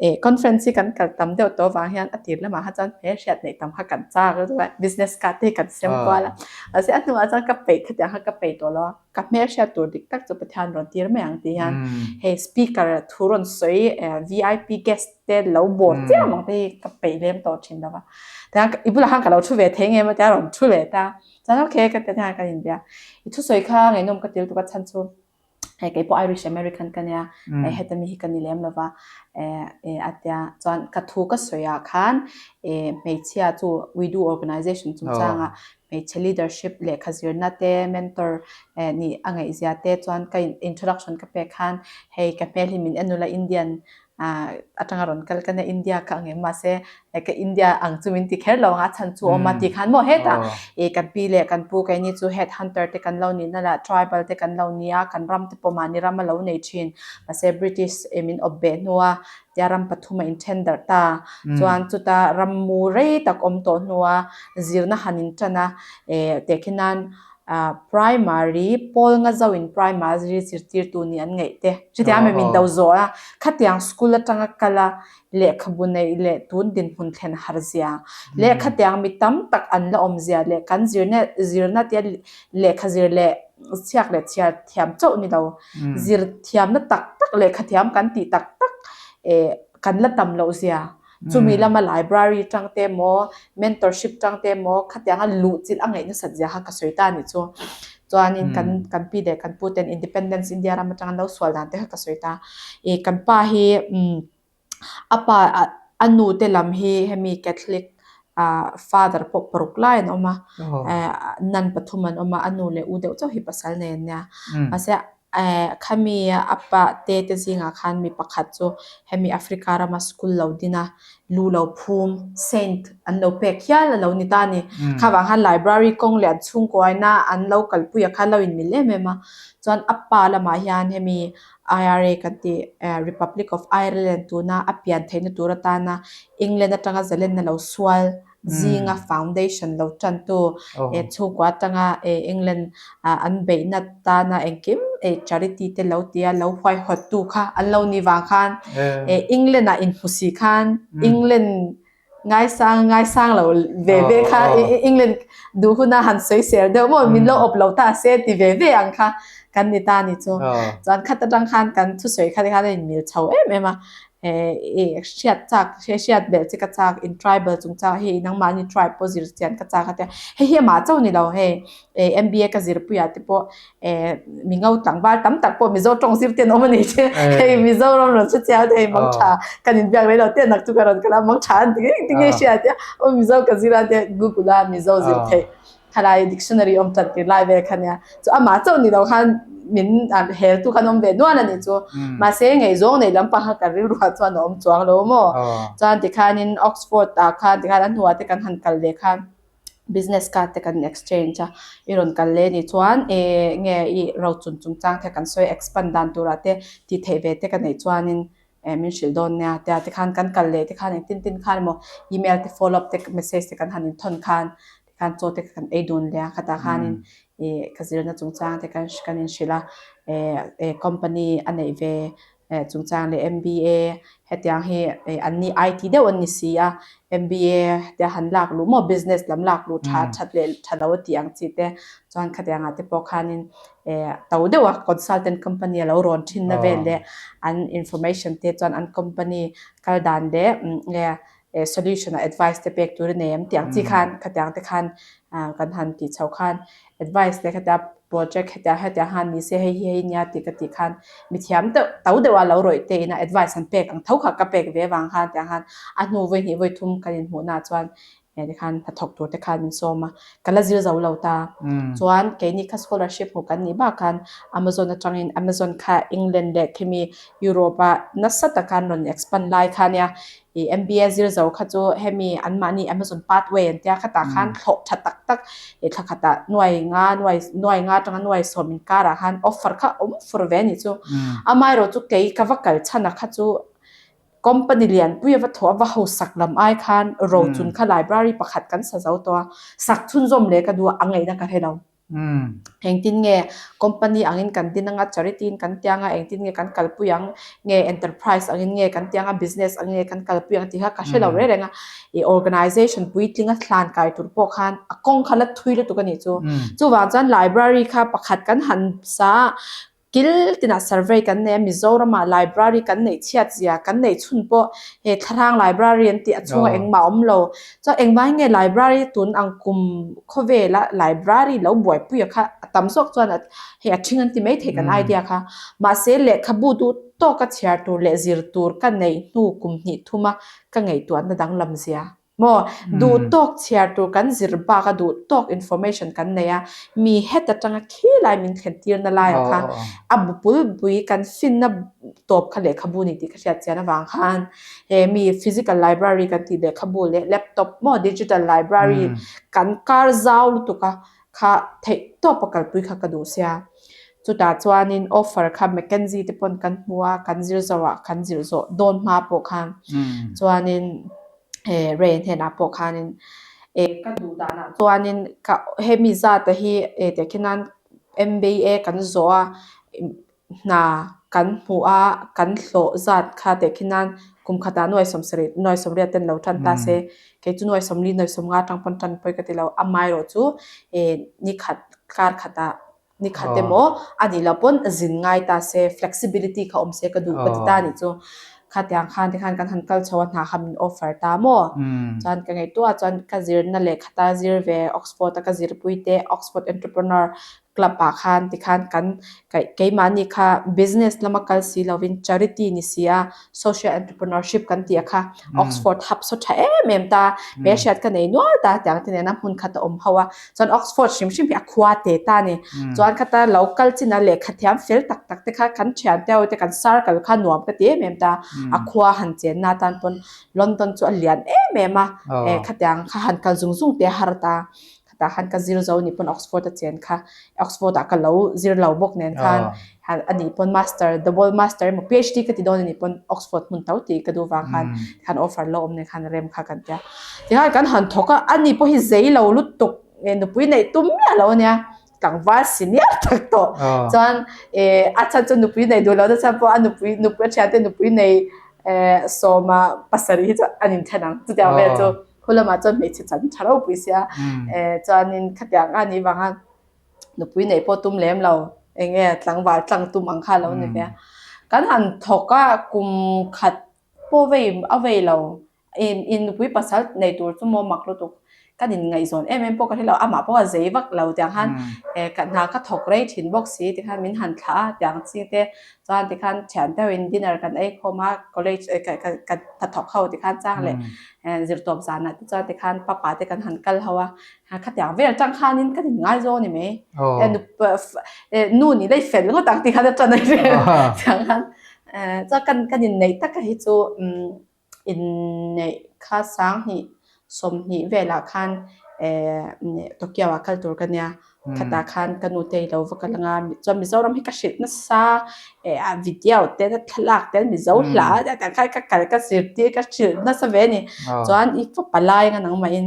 Eh conference hi kan kal tam deuh tawh avang hian a tir lamah kha chuan hmel hriat neih tam kha kan chak a chuan business card te hi kan sem kual a mahse a hnuah chuan ka peih khatiang kha ka peih tawh lo a ka hmel hriat tur dik tak chu Pathian rawn tir mai ang tih hian hei speaker thu rawn sawi eh vip guest te lo bawr chiam ang te hi ka peih lem tawh thin lo va tiang i bulah khan ka lo thu ve thei nge maw tia rawn thu leh ta chuan okay ka ti a kan inbia i thusawi kha ngaihnawm ka til tuk a chhan chu. Hei kei pawh Irish American ka nia, hei heta mi hi ka ni lem lova eh a tia. Chuan ka thu ka sawi ah khan eh hmeichhia chu We Do Organization chungchanga hmeichhe leadership lehkha zirna te mentor eh nih a ngaihzia te chuan ka introduction ka pek khan hei ka hmel hi min en ula Indian atanga rawn kal ka nia India ka ang em mahse ka India ang chu min ti kher lo ang a chhan chu awm a ti khan maw hetah ih kan pi leh kan pu keini chu head hunter te kan lo nihna lah tribal te kan lo nia kan ram te pawh mahni ram a lo nei thin mahse British eh min awp beh hnua tia ram pathum a inthen darh ta chuan chuta ram mu rei tak awm tawh hnua zirna han intan a eh tehkhin nan Ah primary pawl nga zo in primary zirtirtu nih an ngaih te chutiang a min do zawh a khatiang school atanga kal a lehkhabu neih leh tun dinhmun thlen har zia leh khatiang mi tam tak an la awm zia leh kan zirna zirna tia lehkha zir leh chhiak leh chhiar thiam chauh ni lo zir thiamna tak tak lehkha thiam kan tih tak tak eh kan la tam loh zia. Chumi lama library tang te emaw, mentorship tang te emaw khatianga luh chilh a ngaih nasat zia kha ka sawi ta a nih chu. Chuanin kan kan pi leh kan pu ten Independence India ram atanga an lo sual dan te kha ka sawi ta. Ih kan pa hi umm a pa a nu te lam hi hemi Catholic ah father pawh paruk lai an awm a, eh nun pathum an awm a, a nu leh u deuh chauh hi pasal nei an nia. Mahse Eh, khami a pa te te zingah khan mi pakhat chu hemi Africa rama school lo din a, lu lo phum, saint, an lo pek hial a lo ni ta a ni. Kha vang khan library kawng leh an chhungkuaina an lo kalpuia khan lo inmil em em a. Chuan a pa lamah hian hemi IRA kan tih eh Republic of Ireland tuna a pian theihna tur atana England atanga zalenna lo sual zinga foundation lo tantu eh chhungkua atanga eh England ah an beihna tana engkim eh charity te lo tia lo huaihawttu kha an lo ni vang khan eh England ah inhmu si khan England ngaisang ngaisang lo ve ve kha England duh huna han sawi sel deuh maw min lo awp lo ta se ti ve ve ang kha. kan ni ta ni chu. Chuan khat atang khan kan thusawi kha te khan a inmil chho em em a, i hriat chak hriat belh che ka chak in tribal chungchang hi nangmahni tribe pawh zir chian ka chak a tia hei hi amah chauh ni lo hei MBA ka zirpuiah te pawh mi ngo tlangval tam tak pawh Mizo tawng zir te an awm a ni che hei Mizoram rawn hre chiang te hei mang tha kan inbiak rei lo te nak chu ka rawn kal a mang tha an ti ngei ti ngei hria tia aw Mizo ka zir a tia Google a Mizo zir theih khalai dictionary awm tan tir lai vel kha nia chu amah chauh ni lo khan min hel tu khan awm ve nual a ni chu mahse ngaihzawng nei lampang kha ka rilru ah chuan a awm chuang lo maw chuan tikhanin Oxford ah khan tikhan a hnuah te kan han kal leh khan business card te kan exchange a i rawn kal leh anih chuan eh nge i rochun chungchang te kan sawi expand dan turah te tih theih ve te ka neih chuanin eh min hrilh dawn nia tia tikhan kan kal leh tikhan engtin tin khan emaw email te follow up te message te kan han inthawn khan tikhan chaw te kan ei dun leh a khatah khanin ih ka zirna chungchang te kan kan inhrilh a eh eh company a neih ve eh chungchang leh MBA hetiang hi eh an ni IT deuh an ni si a MBA te han lak luh maw business lam lak luh tha that leh tha lo a tih ang chi te chuan khatiang ah te pawh khanin eh to deuh a consultant company a lo rawn thin na vel leh an information te chuan an company kal dan leh nge eh solution ah advice te pek tur a nei em tih ang chi khan khatiang te khan ah kan han tih chho khan advice te khatia project hetiang hetiang han ni se hei hi hei nia tih ka tih khan mithiam deuh to deuh a lo rawih te ina advice an pek ang tho kha ka pek ve vang khan tiang khan a hnu vawi hnih vawi thum kan inhmuh na chuan eh tikhan hnathawk tur te khan min sawm a ka la zir zo lo ta chuan keini kha scholarship hmuh kan nih bak khan Amazon atangin Amazon kha England leh khimi Europe a nasa taka an rawn expand lai kha nia I MBA zir zo kha chu hemi anmahni Amazon pathway an tia khatah khan thlawh tha tak tak i thla khatah nuai nga nuai nuai nga atanga nuai sawm inkarah khan offer kha awm fur ve a nih chu. Amaherawh chu kei ka va kal chhan a kha chu company lianpui a va thawh a va hausak lam ai khan rochun kha library pakhat kan sa zo tawh a, sak chhunzawm leh ka duh a, a ngaihna ka hre lo. Engtin nge company angin kan din anga charity in kan ti anga engtin nge kan kalpui ang nge enterprise angin nge kan ti anga business angin nge kan kalpui ang tih kha ka hre lo reng reng a ih organization puitling a hlan kai tur pawh khan a kawng kha la thui lutuk a nih chu chuvang chuan library kha pakhat kan han sa a. Kil tinah survey kan nei a, Mizoramah library kan neih chhiat zia kan neih chhun pawh he Thlarang library an tih a chhungah engmah a awm lo. Chuan engvangin nge library tun ang kum khawvela library lo buaipui a kha a tam zawk chuan hei a ṭhing an ti maithei kan idea kha. Mahse lehkhabu duh tawka chhiar tur leh zir tur ka neih hnu kum hnih thuma ka ngaihtuahna danglam zia. Maw? Duh tawk chhiar tur kan zir bak a, duh tawk information kan nei a, mi het atanga khi lai min thlen tirna laiah khan a bu pulpui kan finna tawp kha lehkhabu ni tih ka hriat chian avang khan he mi physical library kan tih lehkhabu leh laptop maw digital library kan kar zau lutuk a kha theih tawp a kalpui kha ka duh sia. Chutah chuanin offer kha McKenzie te pawn kan hmu a, kan zir zawhah kan zir zawh dawn hma pawh khan chuanin eh Ray hnenah pawh khanin eh ka duh danah chuanin ka hemi zat hi eh teh khin nan M_B_A kan zawh a hna kan hmuh a kan hlawh zat kha teh khin nan kum khatah nuai sawmsarih nuai sawmriat ten lo tan ta se kei chu nuai sawmli nuai sawmnga atang pawn tan pawi ka ti lo amaherawh chu eh nikhat kar khatah Ni khat emaw a nih loh pawn zin ngai ta se, flexibility kha awm se ka duh ka ti ta nih chu. Khatiang khan tikhan kan han kal chho a hna kha min offer ta maw? Chuan ka ngaihtuah chuan ka zirna lehkhata zir ve Oxford a ka zirpui te Oxford Entrepreneur Club ah khan tikhan kan keimahni kha business lama kal si lovin charity ni si a Social Entrepreneurship kan tih a kha Oxford hub saw tha em em ta hmel hriat ka nei nual ta tiang te nena hmun khat a awm ho a chuan Oxford hrim hrim hi a khua te ta a ni chuan khata lo kal chin a lehkha thiam fel tak tak te kha kan thian te ho te kan circle kha nuam ka ti em em ta a khua han chen na tan pawn London chu a lian em em a eh khatiang kha han kal zung zung te a har ta. Tah khan ka zir zo ni pawn Oxford a chen kha Oxford ah ka lo zir lo bawk nen khan a nih pawn master double master emaw PhD ka ti dawn a nih pawn Oxford hmun tho tih ka duh vang khan khan offer lo awm nen khan rem kha kan tia. Tikhan kan han thawk a, ani pawh hi zei lo lutuk nge nupui neih tum miah lo a nia tlangval senior tak tawh chuan eh a chhan chu nupui neih duh lo na chhan pawh a nupui nupui a thiante nupui nei eh sawma pasarih hi chu an inthen ang chutiang vel chu. Khu lamah chuan hmeichhe chan tha ropui sia eh chuanin khatiang a nih vanga nupui neih pawh tum lem lo. Enge tlangval tlang tum ang kha lo ni ve a. Kan han thawk a kum khat pawh vei a vei lo. In nupui pasal nei tur chu maw mak lutuk. Kan in ngaihzawn em em pawh ka hre lo amah pawh a zei vak lo tiang khan ka hna ka thawk rei thin bawk si tikhan min han thlah a tiang chi te chuan tikhan thian deuh in dinner kan ei khawm a college ka ka ka hnathawk ho tikhan chang leh zirtawp zanah te chuan tikhan papa te kan han kal ho a Khatiang vel tang khanin kan in ngaizawng ni mai. Nu ni lei fel ngawt ang ti khan a tan a ri. Tiang khan chuan kan kan in neih taka hi chu in neih kha sanghnih sawmhnih velah khan Tokyo ah kal tur ka nia. Khatah khan ka nu te i lo va kal anga chuan Mizoram hi ka hrilh nasa a video te thlalak te Mizo hla te khan ka kal ka zirtir ka hrilh nasa ve a ni. Chuan i fapa lai anga nangmahin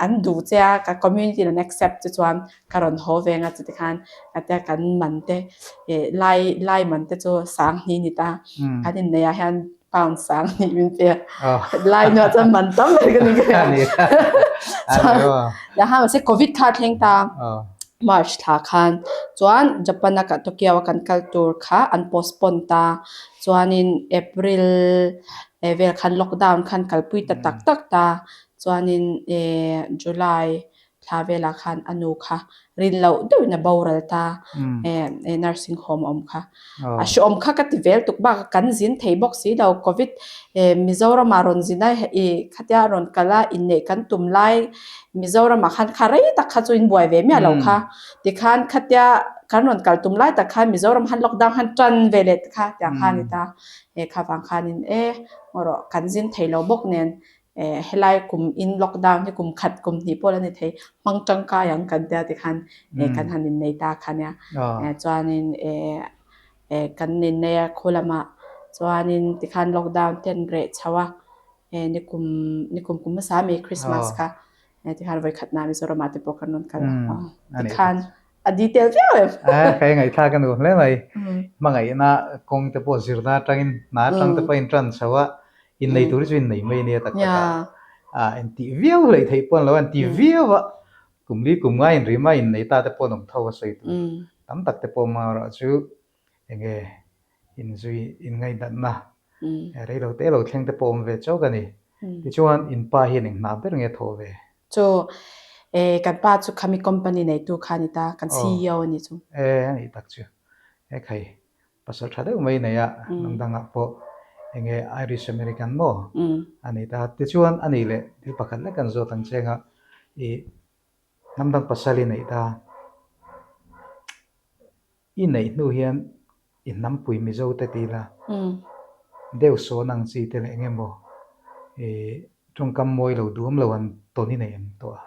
an duh che a ka community in an accept che chuan ka rawn haw ve anga chuti khan tia kan man te lai lai man te chu sanghnih a ni ta kan inneih ah hian pound sanghnih min pe a lai hnuah chuan man tam ber ka ni ka ni chuan tiang khan mahse covid kha a thleng ta march thla khan chuan Japan a Tokyo a kan kal tur kha an postpone ta chuanin April vel khan lockdown khan kalpui ta tak tak ta Chuanin eh July thla velah khan a nu kha rin loh deuhin a boral ta eh nursing home a awm kha. A hreawm kha ka ti vel tuk bakah kan zin thei bawk si lo covid eh Mizoramah rawn zin a ih khatia a rawn kal a inneih kan tum lai Mizoramah khan kha rei tak kha chu in buai ve miah lo kha. Tikhan khatia kan rawn kal tum lai tak khan Mizoram khan lockdown khan tan ve leh kha tiang kha a ni ta. Eh kha vang khanin eh ngaw rawh kan zin thei lo bawk nen Eh helai kum in lockdown hi kum khat kum hnih pawh la ni thei hmang tangkai ang kan tia tikhan eh kan han innei ta kha nia. Eh chuanin eh eh kan innei a khu lamah chuanin tikhan lockdown te an reh chho a eh nikum nikum kum hmasa ami Christmas kha eh tikhan vawikhatna Mizoramah te pawh kan rawn kal a tikhan A detail viau em? Eh, ka ngaihthlak a nuam hle mai. Hmangaihna kawng te pawh zirna atangin hna atang te pawh a intan chho a, innei tur hi chu innei mai ania tak tak a. Ah, intih viau hleih theih pawh an lo a, inti viau a, kum li kum nga inrim a, innei ta te pawh an awm tho a sawi tur tam tak te pawh amaherawh chu enge inzui inngaihdatna rei lo te lo thleng te pawh awm ve chauh a ni. Tichuan in pa hian eng hna ber nge a thawh ve? Chu eh kan pa chu khami company neitu kha a ni ta, kan CEO a ni chu. Eh a nih tak chu. He khai pasal tha deuh mai nei a, hnam dangah pawh enge Irish American maw a ni ta. Tichuan a nih leh thil pakhat lek kan zawt ang cheng a, ih hnam dang pasal i neih ta. I neih hnu hian i hnampui Mizo te ti la, deuh sawn ang chi te leh eng emaw i tawngkam mawi lo duam lo an tawn i nei em tawh a?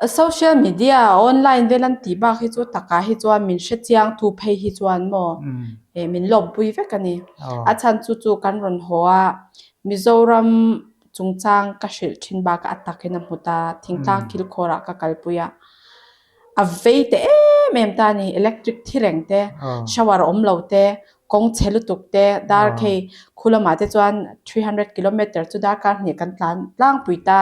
Social media online vel an tih bak hi chu takah hi chuan min hre chiang tu phei hi chuan maw min lawmpui vek a ni. A chhan chu chu kan rawn haw a, Mizoram chungchang ka hrilh thin bakah a takin a hmu ta, thingtlang kilkhawrah ka kalpui a. A vei te em em ta a ni, electric thi reng te, shower awm lo te, kawng chhe lutuk te, dar khei khu lamah te chuan 300 kilometer chu darkar hnih kan tlan tlangpui ta,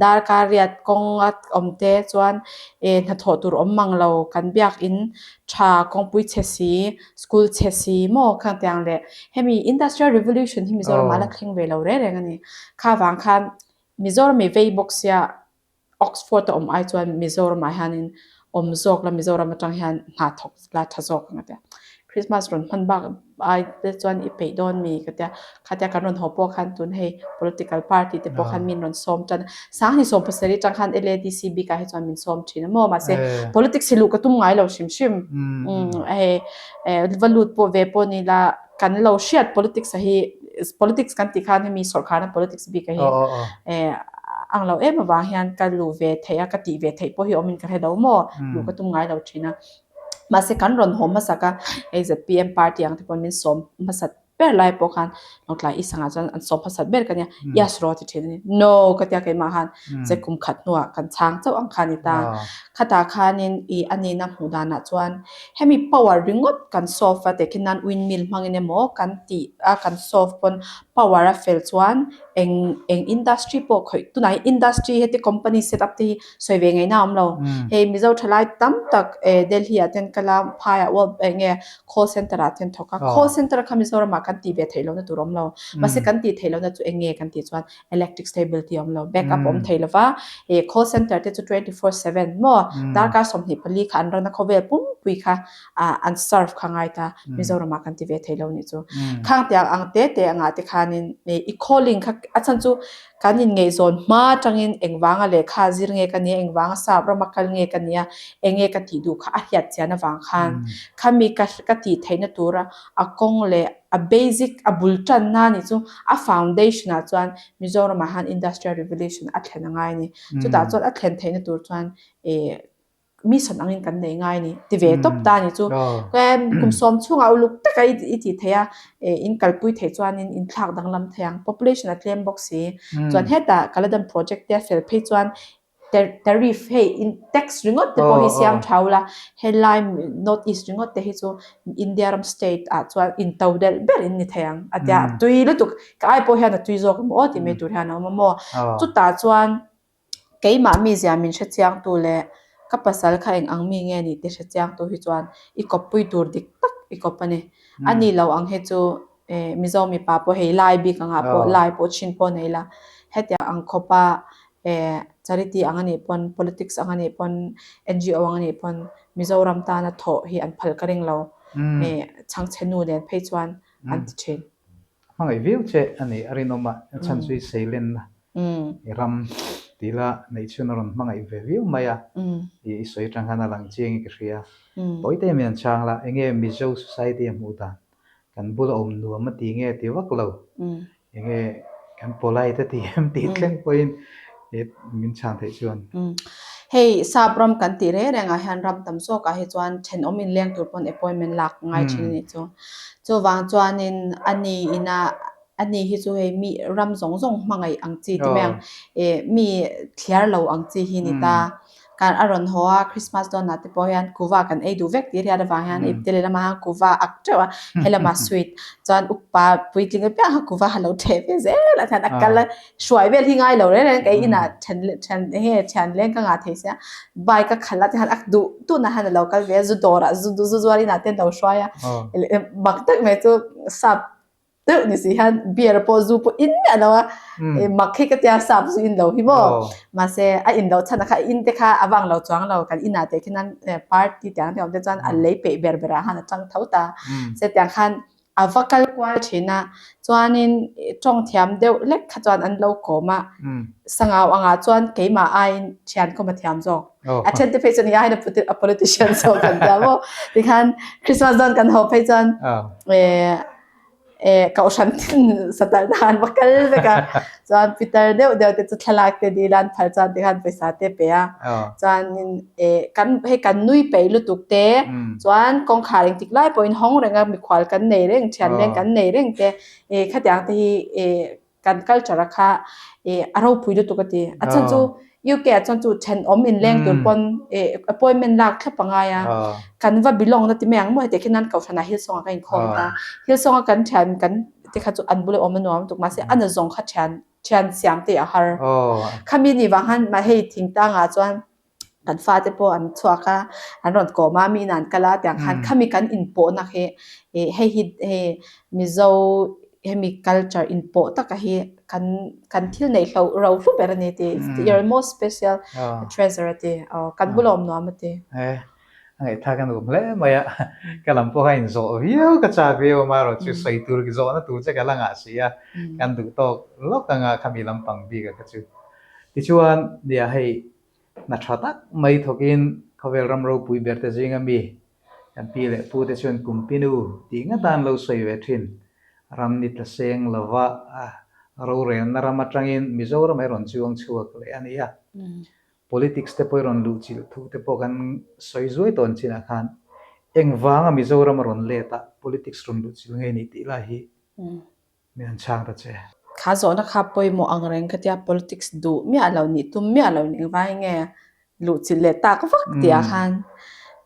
darkar riat kawng a awm te chuan eh hnathawh tur awm mang lo, kan biakin tha kawngpui chhe si, school chhe si maw khang tiang leh hemi industrial revolution hi Mizoramah la thleng ve lo reng reng a ni. Kha vang khan Mizoram i vei bawk sia Oxford a awm ai chuan Mizoram ah hianin awm zawk la, Mizoram atang hian hna thawk la tha zawk ang a tia. Christmas rawn hman bak ai te chuan i peih dawn mi ka tia. Khatia kan rawn haw pawh khan tun hei political party te pawh khan min rawn sawm tan a. Sanghni sawm pasarih atang khan LADC bik ah hi chuan min sawm thin a maw mahse politics hi luh ka tum ngai lo hrim hrim. Hei va lut pawh ve pawh ni la kan lo hriat politics a hi politics kan tih khan hemi sawrkharna politics bik a hi eh ang lo em avang hian ka luh ve theih a ka tih ve theih pawh hi awmin ka hre lo maw luh ka tum ngai lo thin a mahse kan rawn haw hmasak a hei zpm party ang te pawh min sawm hmasat. ber lai pawh khan Lawngtlai i sangah chuan an sawm hmasat ber ka nia, yes rawh ti thin a ni. No ka tia keimah khan che kum khat hnuah kan chhang chauh ang kha a ni ta. Khatah khanin i a nihna hmuh danah chuan hemi power ringawt kan solve a tehkhin nan windmill hmangin emaw kan tih a kan solve pawn power a fel chuan eng eng industry pawh khawih tunah hian industry heti company set up te hi sawi ve ngaihna a awm lo. Hei Mizo thalai tam tak Delhi ah ten kal a phaiah world eng nge call center ah ten thawk a. Call center kha Mizoram ah kan tih ve theih lohna tur a awm lo. Mahse kan tih theih lohna chu eng nge kan tih chuan electric stability a awm lo, back up a awm thei lo va. Call center te chu 24/7 maw darkar 24 kha an rana khawvel pumpui kha an serve kha ngai ta. Mizoram ah kan ti ve thei lo nih chu. Khang tiang ang te te angah te khanin i calling kha a chhan chu Kan inngaihzawn hma atangin engvanga lehkha zir nge ka nia, engvanga sap rama kal nge ka nia, enge ka tih duh kha a hiat chian avang khan khami ka ka tih theihna tura a kawng leh a basic a bul tanna nih chu a foundation ah chuan Mizoramah hian industrial revolution a thlen a ngai a ni. Chutah chuan a thlen theihna tur chuan eh mission angin kan nei ngai a ni ti ve tawp ta a ni chu. Kum sawm chhungah uluk taka i tih theih a, in kalpui theih chuanin in thlak danglam thei ang. Population a tlem bawk si. Chuan hetah Kaladan project te a fel phei chuan tariff hei in tax ringawt te pawh hi siam tha ula, helai North East ringawt te hi chu India ram state ah chuan in to delh ber in ni thei ang a tia. Tui lutuk ka ai pawh hian a tui zawk emaw aw tih mai tur hian a awm a maw. Chutah chuan Keimah mizia min hre chiangtu leh ka pasal kha eng ang mi nge ni tih hre chiangtu hi chuan i kawppui tur dik tak i kawp a ni. A ni lo ang hi chu Mizo mipa pawh hei lai bik angah pawh lai pawh chin pawh nei la hetiang ang khawpa charity ang a nih pawn politics ang a nih pawn NGO ang a nih pawn Mizoram tana thawh hi an phal ka ring lo chhangchhe nu nen phei chuan an ti thin. Hmangaih viau che a ni a rinawm a, a chhan chu i seilenna i ram tih la neih chhun a rawn hmangaih ve viau mai a, i sawi atang khan a lang chiang in ka hria. Pawi te mian chang la, enge Mizo society a hmuh dan, kan bula awm nuam a ti nge ti vak lo, enge kan polite a ti em tih thleng pawhin min chhan theih chuan. Hei sap ram kan tih reng reng ah hian ram tam zawk ah hi chuan thenawm inleng tur pawn appointment lak ngai thin a nih chu. Chuvang chuanin a ni ina a ni hi chu hei mi ram zawng zawng hmangaih ang chi ti mai ang eh mi thliar lo ang chi hi ni ta. Kan a rawn haw a Christmas dawnah te pawh hian kuva kan ei duh vek tih riat avang hian ipte lehlamah hian kuva ak teuh a helamah sweet chuan upa puitling apiang kha kuva a lo theh ve zel a hian a kal a hruai vel hi ngai lo reng reng kei inah then leh then eng nge thian leng ka ngah thei sia bike a khalh a tikhan a duh tunah hian a lo kal ve a zu dawrah zu zu zuar inah te an lo hruai a mak tak mai chu sap deuh ni si hian beer pawh zu pawh in miah lo a mak hi ka tia sap zu in lo hi maw mahse a in loh chhan a kha in te kha a vang lo chuang lo kan inah te khian party tiang te awm te chuan a lei peih ber berah khan a chang tho ta chutiang khan A va kal kual thin a, chuanin tawng thiam deuh hlek kha chuan an lo kawm a, Sangau angah chuan keimah aiin thian kawm a thiam zawk. A then te phei chuan i aiin a politician zawk kan tia maw? Tikhan Christmas dawn kan haw phei chuan kohhran tin satalh na an va kal vek a, chuan pitar deuh deuh te chu thlalak te dil a an phal chuan tikhan pawisa te pe a, chuanin kan hei kan nui peih lutuk te chuan kawngkhar engtik lai pawhin hawng reng a mikhual kan nei reng thian leng kan nei reng te khatiang te hi kan culture a kha a ropui lutuk a ti a chhan chu UK ah chuan chu thenawm inleng tur pawn appointment lak thlap a ngai a kan va belong na ti mai ang maw heti khian kohhran ah Hillsong ah ka inkhawm ta Hillsong a kan thian kan te kha chu an bula awm a nuam lutuk mahse a nazawng kha thian thian siam te a har. Khami ni vang khan mah hei thingtangah chuan kan fate pawh an chhuak a, an rawn kawm a, mi inah an kal a tiang khan khami kan inpawhna hi hei hi hei Mizo hemi culture inpawh taka hi kan kan thil neih hlo ro hlu ber a ni tih your most special treasure a ti kan bula awm nuam a ti. A ngaihthlak a nuam hle mai a, ka lam pawh kha inzawh viau ka chak viau a, amaherawh chu sawi tur zawhna tur che ka la ngah si a, kan duh tawk lawk anga khami lampang bik a kha chu. Tichuan, nia hei hna tha tak mai thawkin khawvel ram ropui ber te zinga mi kan pi leh pu te chuan Kumpinu tih ngat a an lo sawi ve thin. Ram ni tla seng lova rorelna ram atangin Mizoram a rawn chuang chhuak leh a ni a. Politics te pawh i rawn luh chilh thu te pawh kan sawi zuai tawn chinah khan engvanga Mizoram a rawn let a politics rawn luh chilh ngei ni tih lai hi. Min han chhang ta che. Kha zawhna kha pawimawh ang reng ka tia politics duh miah lo nih tum miah lo ning vai nge luh chilh leh tak vak tih ah khan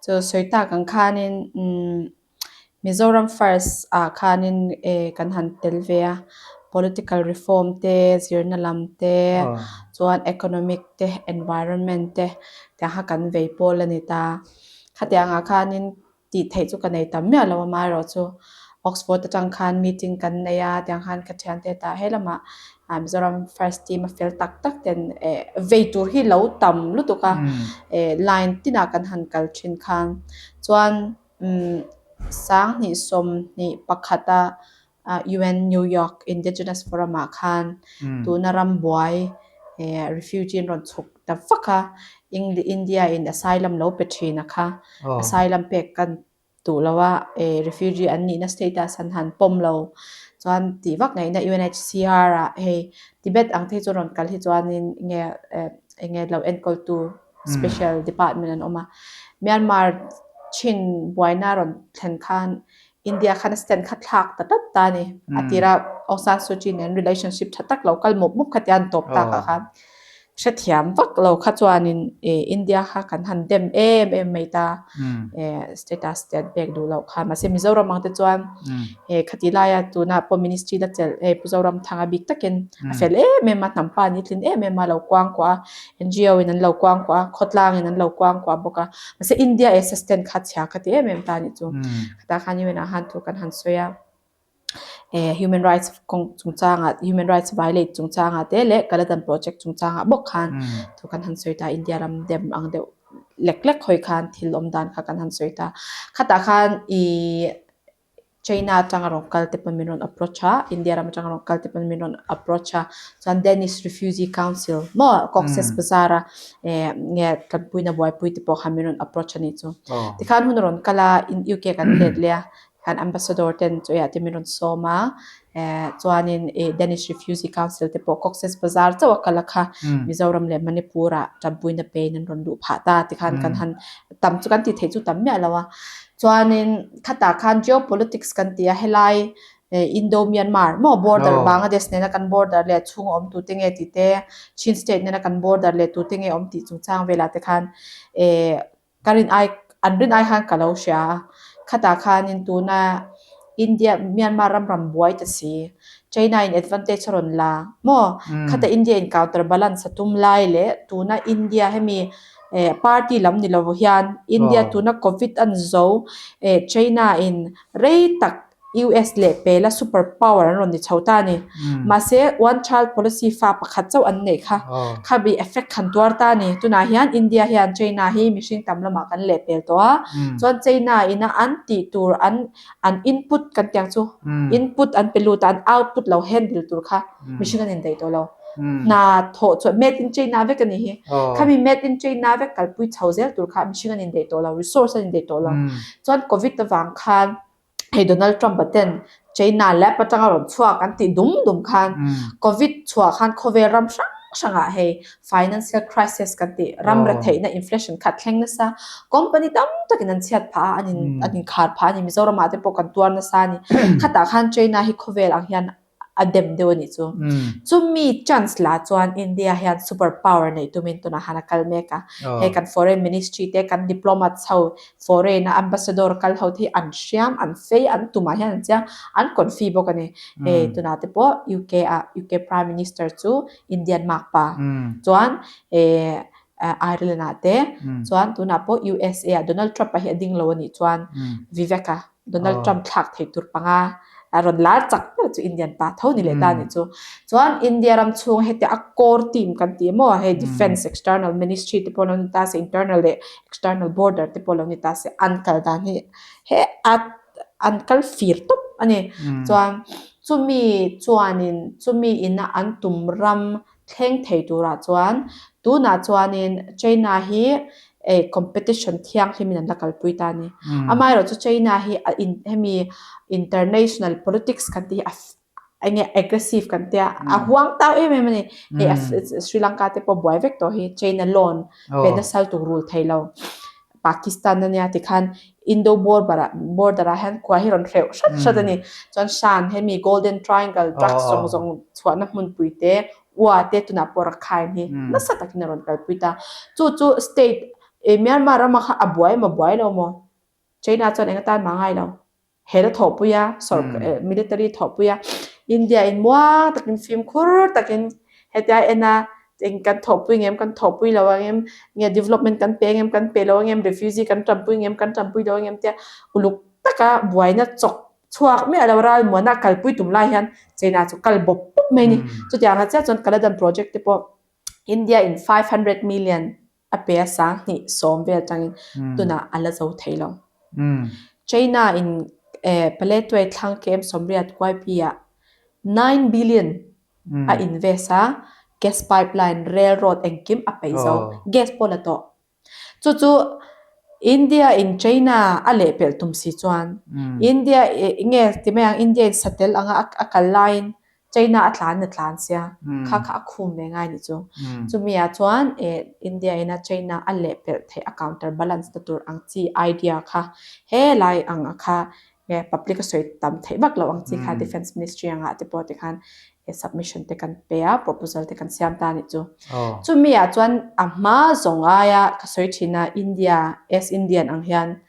chu sawi tak ang khanin umm Mizoram first ah khanin eh kan han tel ve a political reform te zirna lam te chuan economic te environment te tiang kha kan vei pawl a ni ta. Khatiang ah khanin tih theih chu ka nei tam miah lo amaherawhchu Oxford atang khan meeting kan nei a tiang khan ka thiante tah he lamah ah Mizoram first team a fel tak tak ten eh vei tur hi lo tam lutuk a eh line tinah kan han kal thin khan chuan umm sanghnih sawmhnih pakhata UN New York Indigenous Forum ah khan tuna rambuai eh refugee an rawn chhuk ta vak a, India in asylum lo pe thin a kha, asylum pek kan duh lo a, eh refugee an nihna status an han pawm lo chuan tih vak ngaihna UNHCR ah hei Tibet ang te hi chu rawn kal hi chuanin nge eh eng nge lo enkawltu special department an awm a, Myanmar chin buaina rawn thlen khan India khan a stand kha thlak ta tlat ta a ni. A tira Aung San Suu Kyi nen relationship tha tak lo kal mup mup kha tia an tawp tak ah khan hrethiam vak lo kha chuanin India kha kan han dem em em mai ta status te an pek duh loh kha. Mahse Mizoram ang te chuan khati laia tuna pawh ministry la chelh hei Pu Zoramthanga bik takin a fel em em a, hnam pa ni tlin em em a lo kuang kuah a, NGO in an lo kuang kuah a, khawtlang in an lo kuang kuah bawk a. Mahse India assistant kha chhia ka ti em em ta anih chu. Khatah khan UN ah khan thu kan han sawi a, eh human rights kawng chungchangah human rights violate chungchangah te leh Kaladan project chungchangah bawk khan thu kan han sawi ta a, India ram dem ang deuh lek lek hawi khan thil awm dan kha kan han sawi ta. Khatah khan ih China atanga rawn kal te pawn min rawn approach a, India ram atanga rawn kal te pawn min rawn approach a, chuan Danish Refugee Council maw Cox's Bazar a eh nge tanpuina buaipui te pawh khan min rawn approach a nih chu. Tikhan hun a rawn kal a, UK kan let leh a, tikhan ambassador ten chaw eiah te min rawn sawm a, eh chuanin ih Danish Refugee Council te pawh Cox's Bazar chauh a kal a kha Mizoram leh Manipur ah tanpuina pein an rawn luh phah ta tikhan kan han tam chu kan tih theih chu tam miah lo a. Chuanin khatah khan geopolitics kan ti a, helai Indo-Myanmar maw border Bangladesh nena kan border leh chhunga awm tute nge tih te, Chin state nena kan border leh tute nge awm tih chungchang velah te khan eh ka rin ai an rin ai khan ka lo hria a. Khatah khanin tuna India Myanmar ram ram buai ta si, China in advantage a rawn la maw? Khata India in counter balance a tum lai leh tuna India hemi eh party lam ni lo hian India tuna covid an zo eh China in rei tak US leh pela super power an rawn ni chho ta a ni. Mahse one child policy fa pakhat chauh an neih kha kha bi effect khan tuar ta a ni. Tunah hian India hian China hi mihring tam lamah kan leh pel tawh a chuan China ina an tih tur an an input kan tih ang chu input an pe lut a an output lo handle tur kha mihring an indaih tawh lo. Hna thawh chuan made in China vek a nih hi. Khami made in China vek kalpui chho zel tur kha mihring an indaih tawh lo, resource an indaih tawh lo. Chuan Covid avang khan hei Donald Trump a ten China lab atanga rawn chhuak an tih dum dum khan Covid chhuah khan khawvel ram hrang hrangah hei financial crisis kan tih ram retheihna inflation kha a thleng nasa. Company tam takin an chhiat phah a, an in an inkhar phah a ni. Mizoramah te pawh kan tuar nasa a ni. Khatah khan China hi khawvel ang hian a dem deuh a nih chu. Chumi chance lah chuan India hian super power neih tumin tunah khan a kal mek a. Hei kan foreign ministry te kan diplomats ho foreign a ambassador kal ho te hi an hriam, an fei, an tumah hian an chiang, an confi bawk a ni. Hei tunah te pawh UK ah UK prime minister chu Indian makpa chuan Ireland ah te chuan tunah pawh USA ah Donald Trump a hi a ding lo a nih chuan Vivek a Donald Trump thlak thei tur panga a rawn lar chak ber chu Indian pa tho ni leh ta nih chu. Chuan India ram chhung heti a core team kan ti maw hei defence external ministry te pawh lo ni ta se internal leh external border te pawh lo ni ta se an kal dan hi he a an kal fir tawp a ni. Chuan chumi chuanin chumi ina an tum ram thleng thei turah chuan tunah chuanin China hi eh competition thianghlimin an la kalpui ta a ni. Amaherawhchu China hi a in hemi international politics kan tih hi a eng nge aggressive kan tia a huang tau em em a ni. Hei Sri Lanka te pawh buai vek tawh hi China loan pe nasa lutuk rul thei lo. Pakistan ania tikhan Indo border border ah hian khua hi rawn hreuh hrat hrat a ni. Chuan Shan hemi Golden Triangle drugs zawng zawng chhuahna hmunpui te ua te tunah pawh Rakhine hi nasa takin a rawn kalpui ta. Chu chu state Myanmar rama kha a buai emaw buai lo maw? China chuan eng atan mah ngai lo. Hel a thawhpui a, sawrkar military thawhpui a, India in muang takin fimkhur takin hetia en a eng kan thawhpui ngem kan thawhpui lo ang em, nge development kan pe ngem kan pe lo ang em, refugee kan tanpui ngem kan tanpui lo ang em tia uluk taka buaina chawk chhuak miah lo ralmuana kalpui tum lai hian China chu kal bawp bawp mai a ni. Chutiang ah chiah chuan Kaladan project te pawh India in 500 million a pe a 2000 vel atangin tunah a la zo thei lo. China in Paletway thlang kem 80 kuaipi ah 9 billion a invest a, gas pipeline, rail road engkim a peih zo, gas pawh la tawh. Chu chu India in China a lehpelh tum si chuan India nge ti mai ang India in satel anga a kal laiin China a tlan a tlan sia, kha kha a khum ve ngai nih chu. Chumi ah chuan India ina China a lehpelh theih a counter balance na tur ang chi idea kha helai ang a kha nge public a sawi tam theih vak loh ang chi kha Defence Ministry angah te pawh tikhan submission te kan pe a, proposal te kan siam ta nih chu. Chumi ah chuan a hma zawng aia ka sawi thin a India as Indian ang hian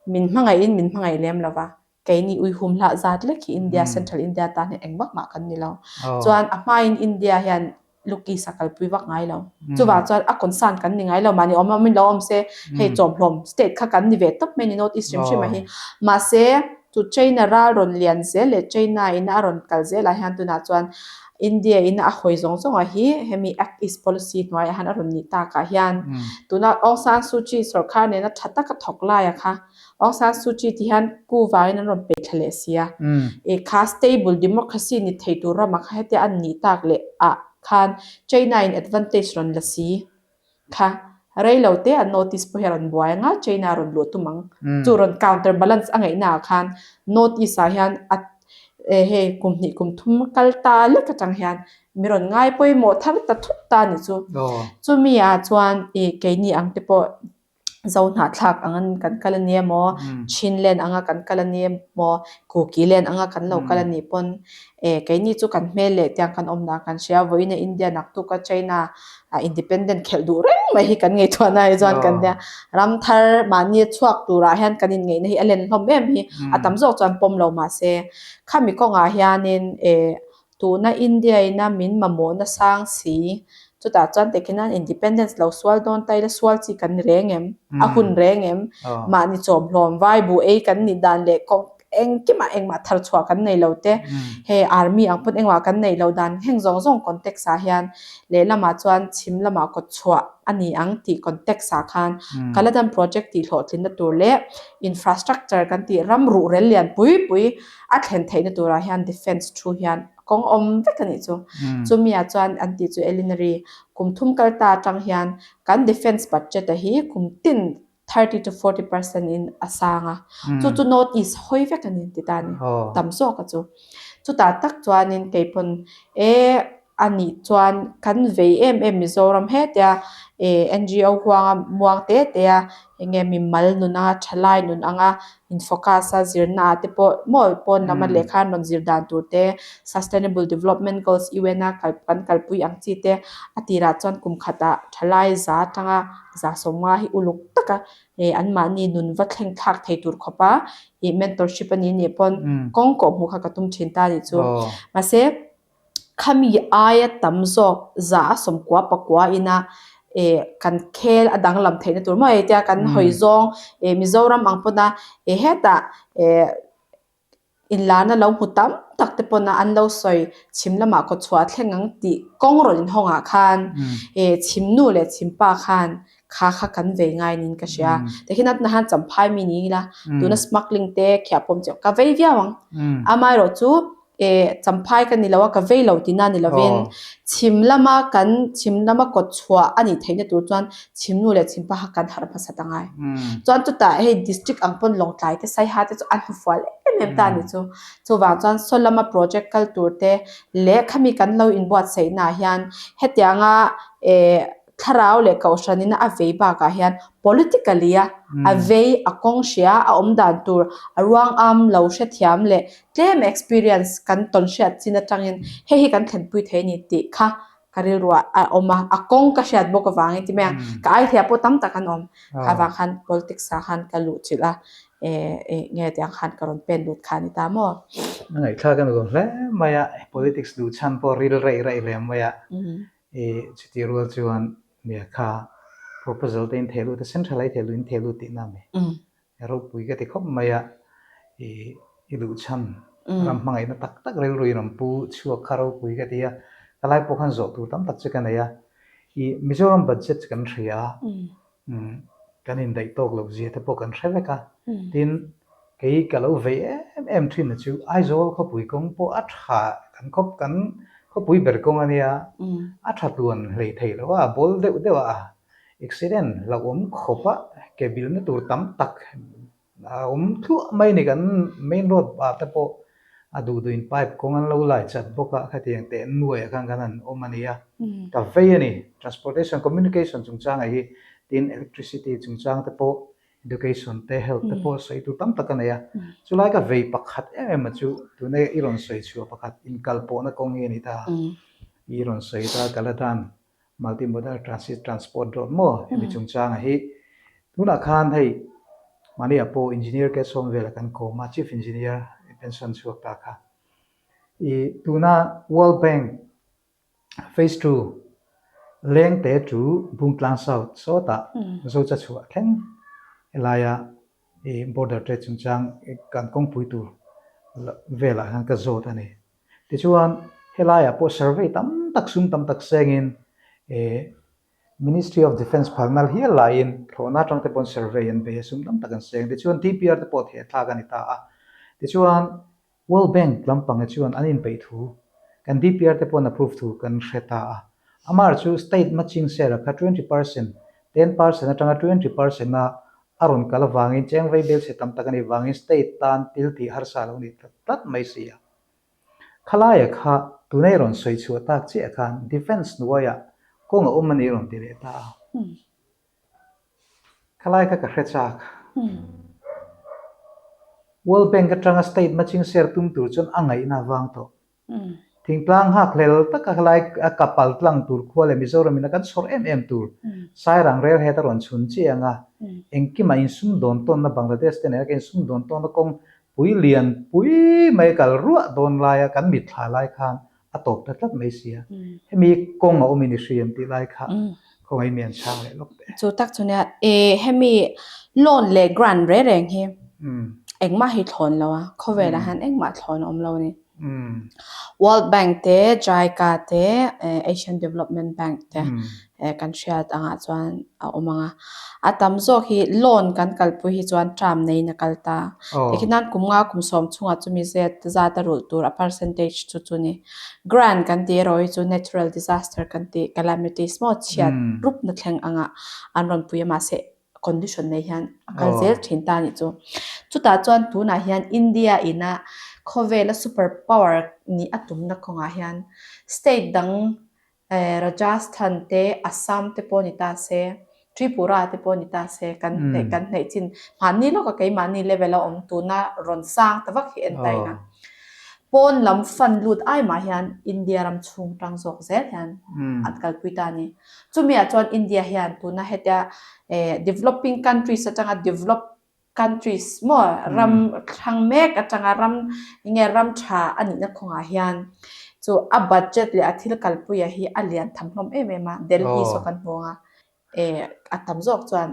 min hmangaihin min hmangaih lem lova, Keini uihum hlah zat lek hi India, Central India tan hian eng vak mah kan ni lo. Chuan a hmain India hian Lukis a kalpui vak ngai lo. Chuvang chuan a concern kan ni ngai lo. Mahni awm awmin lo awm se, hei chawmhlawm state kha kan ni ve tawp mai a ni North East hrim hrim ah hi. Mahse, chu China ral rawn lian zel leh China in a rawn kal zel ah hian tunah chuan India in a hawi zawng zawng ah hi hemi Act East Policy hnuaiah hian a rawn nih takah hian tuna Aung San Suu Kyi sorkar nena tha taka thawk laia kha Aung San Suu Kyi ti hian ku vangin an rawn peih thla leh si a. I kha stable democracy ni thei tur ramah kha hetia an nih tak leh ah khan China in advantage rawn la si kha rei lo te an North East pawh hi a rawn buai ang a, China rawn luh tum ang. Chu rawn counter balance a ngaihna ah khan North East ah hian a hei kum hnih kum thum kal ta lek atang hian mi rawn ngai pawimawh thar ta thut ta ni chu. Chumi ah chuan i keini ang te pawh Zo hnahthlak angin kan kal a ni emaw, Chinland anga kan kal a ni emaw, Kukiland anga kan lo kal a nih pawn eh keini chu kan hmel leh tiang kan awm dan kan hria. Vawiin a India naktuk a China ah independent khelh duh reng mai hi kan ngaihtuahna hi chuan kan nia. Ram thar mahni a chhuak turah hian kan inngeihna hi a len hlawm em hi a tam zawk chuan pawm lo mahse khami kawngah hianin eh Tuna India ina min mamawhna sang si, chutah chuan tekhinan independence lo sual dawn ta ila sual chi kan ni reng em? A hun reng em? Mahni chawmhlawm vai buh ei kan nih dan leh kawng engkimah engmah thar chhuah kan nei lo te, hei army ang pawn engmah kan neih lo dan heng zawng zawng context ah hian lehlamah chuan chhim lamah kawt chhuah a ni ang tih context ah khan Kaladan project tih hlawhtlinna tur leh infrastructure kan tih ram ruhrel lian pui pui A thlen theihna turah hian defence thu hian kawng awm vek a nih chu. Chumi ah chuan an tih chu Elinary kum thum kal ta atang hian kan defence budget a hi kum tin 30 to 40 percent in a sang a. Chu chu North East hawi vek a ni ti ta a ni. Tam zawk a chu. Chutah tak chuanin keipawn e A nih chuan kan vei em em Mizoram hetia eh NGO huanga muang te te a enge mimal nun anga thalai nun anga in focus a zirna ah te pawh maw pawn lama lehkha an rawn zir dan tur te sustainable development goals UN a kal kan kalpui ang chi te a tirah chuan kum khatah thalai za atanga za sawmnga hi uluk taka eh anmahni nun va thleng thlak thei tur khawpa ih mentorship a ni nih pawn kawng kawh hmuh kha ka tum thin ta a nih chu mahse. Khami aia tam zawk za a 90 pakua ina eh kan khel a danglam theihna tur maw hei tia kan hawi zawng eh Mizoram ang pawna eh hetah eh inlarna lo hmu tam tak te pawna an lo sawi chhim lamah kawt chhuah a thleng ang tih kawng rawn inhawng ah khan eh chhim nu leh chhim pa khan kha kha kan vei ngai niin ka hria. Tikhian a tuna han champhai mi ni ila tuna smuggling te khiah pawm chiah ka vei viau ang. Amaherawh chu eh champhai ka ni lo a ka vei lo tihna ni lovin chhim lama kan chhim lama kawt chhuah a nih theihna tur chuan chhim nu leh chhim pa kha kan harh hmasa ta ngai. Chuan chutah hei district ang pawn Lawngtlai te Saiha te chu an hmufual em em ta a ni chu. Chuvang chuan saw lama project kal tur te leh khami kan lo inbuatsaihnaah hian hetianga eh. Thlarau leh Kohhranin a vei bakah hian politically a a vei, a kawng hria, a awm dan tur, a ruang am lo hrethiam leh tlem experience kan tawn hriat chin atangin hei hi kan thlenpui thei a ni tih kha ka rilruah a awm a, a kawng ka hriat bawk avangin ti mai ang, ka ai hliah pawh tam tak an awm. Kha avang khan politics ah khan ka luh chilh a, eh nge tiang khan ka rawn pen lut kha a ni ta maw? A ngaihthlak a nuam hle mai a, politics duh chhan pawh ril raih raih hle mai a. I chutih rual chuan nia kha proposal te in theh lut a, central ah i theh lut in theh lut tihna a mi? Ropui ka ti khawp mai a, i i duh chhan ram hmangaihna tak tak rilru in rawn pu chhuak kha ropui ka ti a, ka lai pawh khan zawh tur tam tak chu ka nei a, i Mizoram budget chu kan hria a, Kan indaih tawk loh zia te pawh kan hre vek a, tin kei ka lo vei em em thin na chu Aizawl khawpui kawng pawh a tha kan khawp kan khawpui ber kawng a nia, a tha tluan hlei thei lo a, a bawl deuh deuh a, accident hlauhawm khawp a ke bilna tur tam tak A awm thluah mai ni kan main road ah te pawh a duh duhin pipe kawng an lo lai chat bawk a, khatiang teh nuaiah khan kan han awm a nia. Ka vei a ni, transportation communication chungchang ah hi tin electricity chungchang te pawh education te health te pawh sawi tur tam tak a nei a. Chulai ka vei pakhat em em a chu tuna i rawn sawi chhuah pakhat inkalpawhna kawng hi a ni ta. I rawn sawi ta Kaladan Multimodal Transit Transport dawt maw hemi chungchanga hi tunah khan hei mahniah pawh Engineer ke sawm velah kan kawm a, Chief Engineer pension chhuak ta kha. I tuna World Bank Phase ii Lengte to Bungtlang South sawtah Zocha chhuah thleng helaia i border trade chungchang kan kawngpui tur velah khan ka zawt a ni. Tichuan, helaiah pawh survey tam tak sum tam tak sengin Ministry of Defence phalna hial laiin thlawhna atang te pawn survey an bei a, sum tam tak an seng. Tichuan, DPR te pawh theh thlak a ni ta a. Tichuan, World Bank lampang hi chuan an inpeih thu, kan DPR te pawn approve thu kan hre ta a. Amah chu state matching share kha 20%, 10% atanga 20% a a rawn kal avangin cheng vei bel chhe tam tak a nih vangin state tan thil tih harsa lo ni tlat mai si a. Khalaia kha tunei rawn sawi chhuah tak chiah khan Defence hnuaiah kawng a awm a ni rawn ti leh ta a. Khalai kha ka hre chak. World Bank atanga state matching share tum tur chuan a ngaihna a vang tawh. Thingtlang nghakhlel taka khalai a kapal tlang tur khua leh Mizoram in a kan chhawr em em tur Sairang rel het a rawn chhun chiah ang a. Engkimah insumdawn tawnna Bangladesh te nena ka insumdawn tawnna kawng Pui lian pui mai kal ruah dawn laia kan mitthla lai khan a tawp ta tlat mai sia. Hemi kawng a awmin i hriam tih lai kha khawngaih mi an chhang leh lawk teh. Chu tak chu nia, e hemi loan leh grant reng reng hi engmah hi thlawn lo a, khawvelah hian engmah thlawn a awm lo a ni. World Bank te, JICA te, Asian Development Bank te kan hriat angah chuan a awm ang a. A tam zawk hi loan kan kalpui hi chuan term neiin a kal ta. Tikhin nan kum nga kum sawm chhungah chumi zet zat a rulh tur a percentage chu chu ni. Grant kan tih erawh hi chu natural disaster kan tih calamities maw chhiat rupna thleng angah an rawn pui a mahse condition nei hian a kal zel thin ta anih chu. Chutah chuan tunah hian India ina khawvela super power nih a tumna kawngah hian state dang Rajasthan te, Assam te pawh ni ta se, Tripura te pawh ni ta se kan hneih kan hneih chin mahni lawka keimahni level a awm tuna rawn sang ta vak hi en ta ina. Pawn lam fund lut ai mah hian India ram chhung tang zawk zel hian an kalpui ta a ni. Chumi ah chuan India hian tuna hetia developing countries atanga develop countries maw ram thlang mek atanga ram enge ram tha a nihna khawngah hian chu a budget leh a thil kalpuia hi a lian tham hlawm em em a Delhi saw kan hmu ang a a tam zawk chuan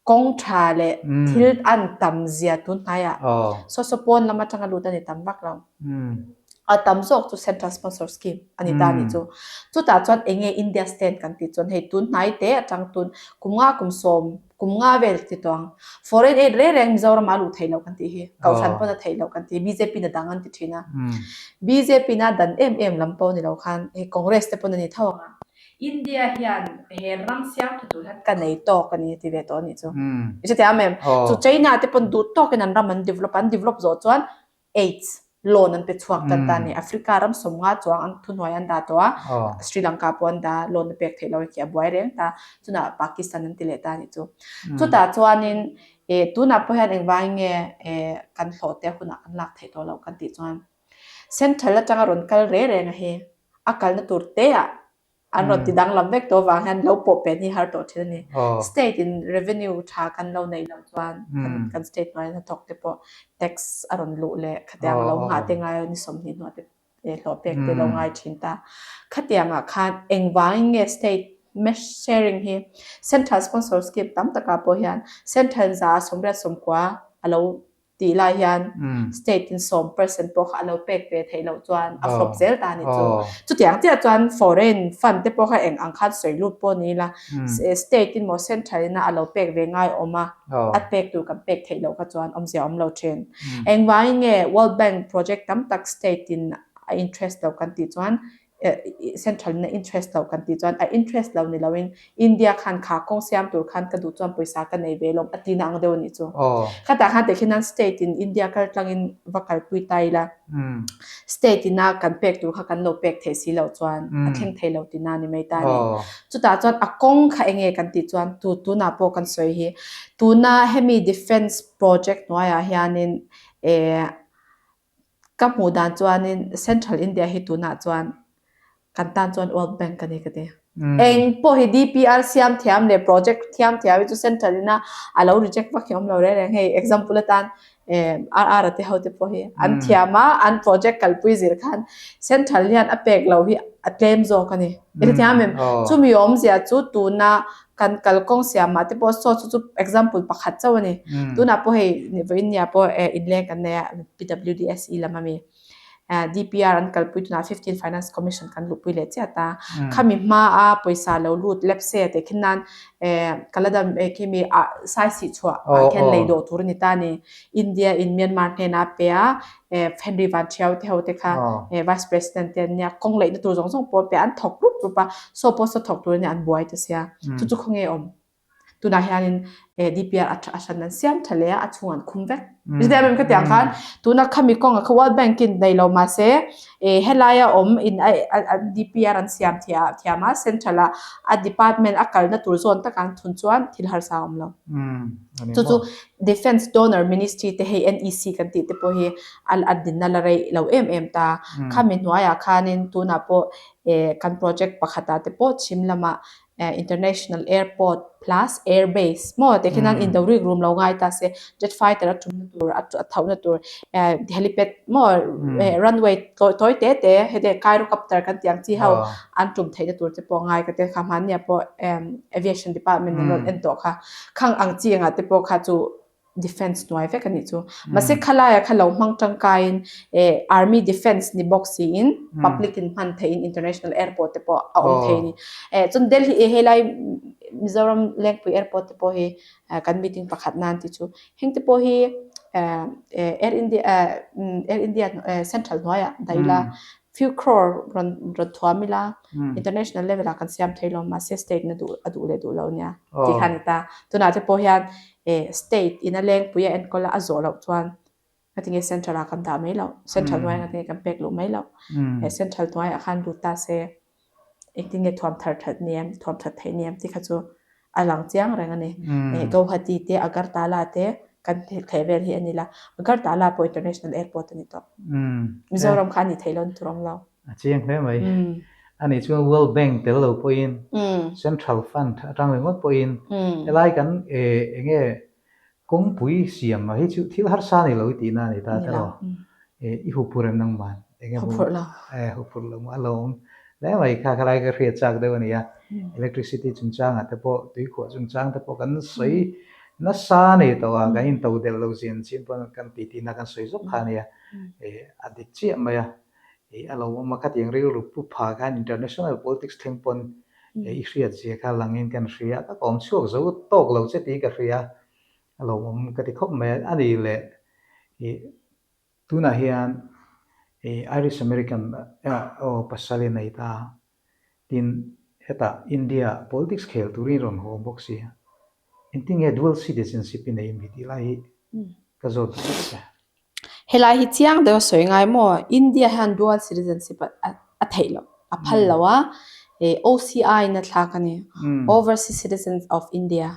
kawng tha leh thil an tam zia tun hnaiah saw saw pawn lam atanga lut a ni tam vak lo. A tam zawk chu Central Sponsor Scheme a ni ta a nih chu. Chutah chuan eng nge India stand kan tih chuan hei tun hnai te atang tun kum nga kum sawm kum nga vel ti tawh ang. Foreign aid reng reng Mizoram ah a luh theih loh kan tih hi. Kohhran pawn a theih loh kan tih hi. Bjp in a dang an ti thin a. Bjp in a dan em em lam pawh ni lo khan hei Congress te pawn a ni tho ang a. India hian he ram siam tha tur hian ka nei tawk a ni a ti ve tawh a nih chu. I hre thiam em? Chu China te pawn duh tawkin an ram an develop a, an develop zawh chuan AIDS. Loan an pe chhuak tan ta a ni. Africa ram 50 chuang an thuhnuai an dah tawh a, Sri Lanka pawh an dah, loan a pek theih loh khi a buai reng ta. Chunah Pakistan an ti leh ta a nih chu. Chutah chuanin tunah pawh hian engvangin nge kan hlawh te hunah kan lak theih tawh loh kan tih chuan Central atanga rawn kal reng reng a hi a kalna tur te ah An rawn ti danglam vek tawh avang hian lo pawh pen hi har tawh thin a ni. State in revenue tha kan lo neih loh chuan kan state hnuaia hnathawk te pawh tax a rawn luh leh khatiang lo nghah te ngai ni 20 hnuah te hlawh pek te lo ngai thin ta. Khatiangah khan engvangin nge state sharing hi central sponsor scheme tam takah pawh hian central za 89 a lo tih lai hian state in 10% pawh kha a lo pek ve theih loh chuan a flop zel ta a nih chu. Chutiang chiah chuan foreign fund te pawh kha eng ang khan sawi lut pawh ni ila state in maw central in a lo pek ve ngai awm a, a pek tur kan pek theih loh kha chuan awmzia a awm lo thin. Engvangin nge World Bank project tam tak state in a interest lo kan tih chuan central in a interest lo kan tih chuan a interest lo ni loin India khan kha kawng siam tur khan ka duh chuan pawisa ka nei ve lawm a tina ang deuh a nih chu. Khatah khan tehkhin nan state in India kal tlangin va kalpui ta ila state ina kan pek tur kha kan lo pek theih si loh chuan a thleng thei lo tina ni mai ta a ni. Chutah chuan a kawng kha eng nge kan tih chuan tu tunah pawh kan sawi hi tuna hemi defence project hnuaiah hianin eh Ka hmuh dan chuanin Central India hi tunah chuan kan tan chuan World Bank a ni ka ti. Eng pawh hi DPR siam thiam leh project thiam thiam hi chu Central ina a lo reject vak hi awm lo reng reng. Hei example atan RR a te ho te pawh hi an thiam a, an project kalpui zir khan Central hian a pek lo hi a tlem zawk a ni. I hrethiam em? Chumi awmzia chu tuna kan kalkawng siamah te pawh saw chu chu example pakhat chauh a ni. Tunah pawh hei vawiin nia pawh inleng kan nei a PWDSE lam ami DPR an kalpui tunah 15 Finance Commission kan luhpui leh chiah ta. Khami hmaa pawisa lo lut lepse teh khin nan Kaladam khimi saisih chhuah ah khian lei dawh tur a ni ta a ni. India in Myanmar hnenah a pe a Henry Van Thiau te ho te kha Vice President te an nia kawng leihna tur zawng zawng pawh an pe a an thawk rup rup a saw pawh saw thawk tur ania an buai ta sia chu chu khawnge awm tunah hianin DPR a a hran an siam tha leh a a chhung an khum vek hetiang em khatiang khan tuna khami kawnga kha World Bank in nei lo mahse helaia awm in a DPR an siam thiam a central ah a department a kalna tur zawn takah an thun chuan thil harsa a awm lo chu chu Defence Donor Ministry te hei NEC kan tih te pawh hi a dinna la rei lo em em ta. Khami hnuaiah khanin tunah pawh kan project pakhatah te pawh chhim lamah International Airport plus Air Base maw tih khian an indo rik rum lo ngai ta se jet fighter a tumna tur a thohna tur helipad maw runway tawi te te heti quadcopter kan tih ang chi ho an tum theihna tur te pawh ngai ka ti kha hmannia pawh Aviation Department an rawn en tawh kha. Khang ang chi angah te pawh kha chu defence hnuai vek a nih chu. Mahse khalaiah kha lo hmang tangkaiin eh army defence ni bawk siin public in hman theihin international airport te pawh a awm thei a ni. Eh chuan Delhi eh helai Mizoram Lengpui airport te pawh hi kan meeting pakhat nan ti chu heng te pawh hi eh Air India eh Air India central hnuaiah dah ila few crore rawn rawn thuam ila international level ah kan siam thei lo mahse state na duh a duh leh duh lo nia tih kha a ni ta. Tunah te pawh hian eh state in a lengpui a enkawl a a zawh loh chuan ngatinge central ah kan dah mai loh central hnuaiah ngatinge kan pek luh mai loh eh central hnuaiah khan lut ta se engtin nge thuam thar that ni em thuam that theih ni em tih kha chu a lang chiang reng a ni. Eh Guwahati te Agartala te kan thleh vel hi a ni la Agartala pawh international airport a ni tawh. Mizoram kha a ni thei lo ni tur awm lo. A chiang hle mai. A nih chuan World Bank tel lo pawhin Central Fund atang ringawt pawhin helai kan eng nge kawngpui siam hi chu thil harsa ni lo i tihna a ni ta tiraw? I huphurh em nangman? Eng nge Huphurh lo. Huphurh lo a lo awm hle mai kha khalai ka hriat chak deuh a ni a. Electricity chungchangah te pawh tuikhuah chungchang te pawh kan sawi nasa a ni tawh a, kan intodelh lo zin chin pawn kan titi na kan sawi zawk kha a nia. A dik chiah mai a. I a lo awm a, khatiang rilru pu pha khan international politics thleng pawn i hriat zia kha langin kan hria a, ka kawm chhuak zo tawk lo che tih ka hria a lo awm ka ti khawp mai a, a ni leh i tunah hian i Irish American aw pasal i nei ta tin hetah India politics khel turin i rawn haw bawk si a, engtin nge dual citizenship i nei mi tih lai hi ka zawt duh che. Helai hi chiang deuh a sawi ngai maw? India hian dual citizenship a theih loh, a phal lo a, OCI in a thlak a ni, Overseas Citizens of India.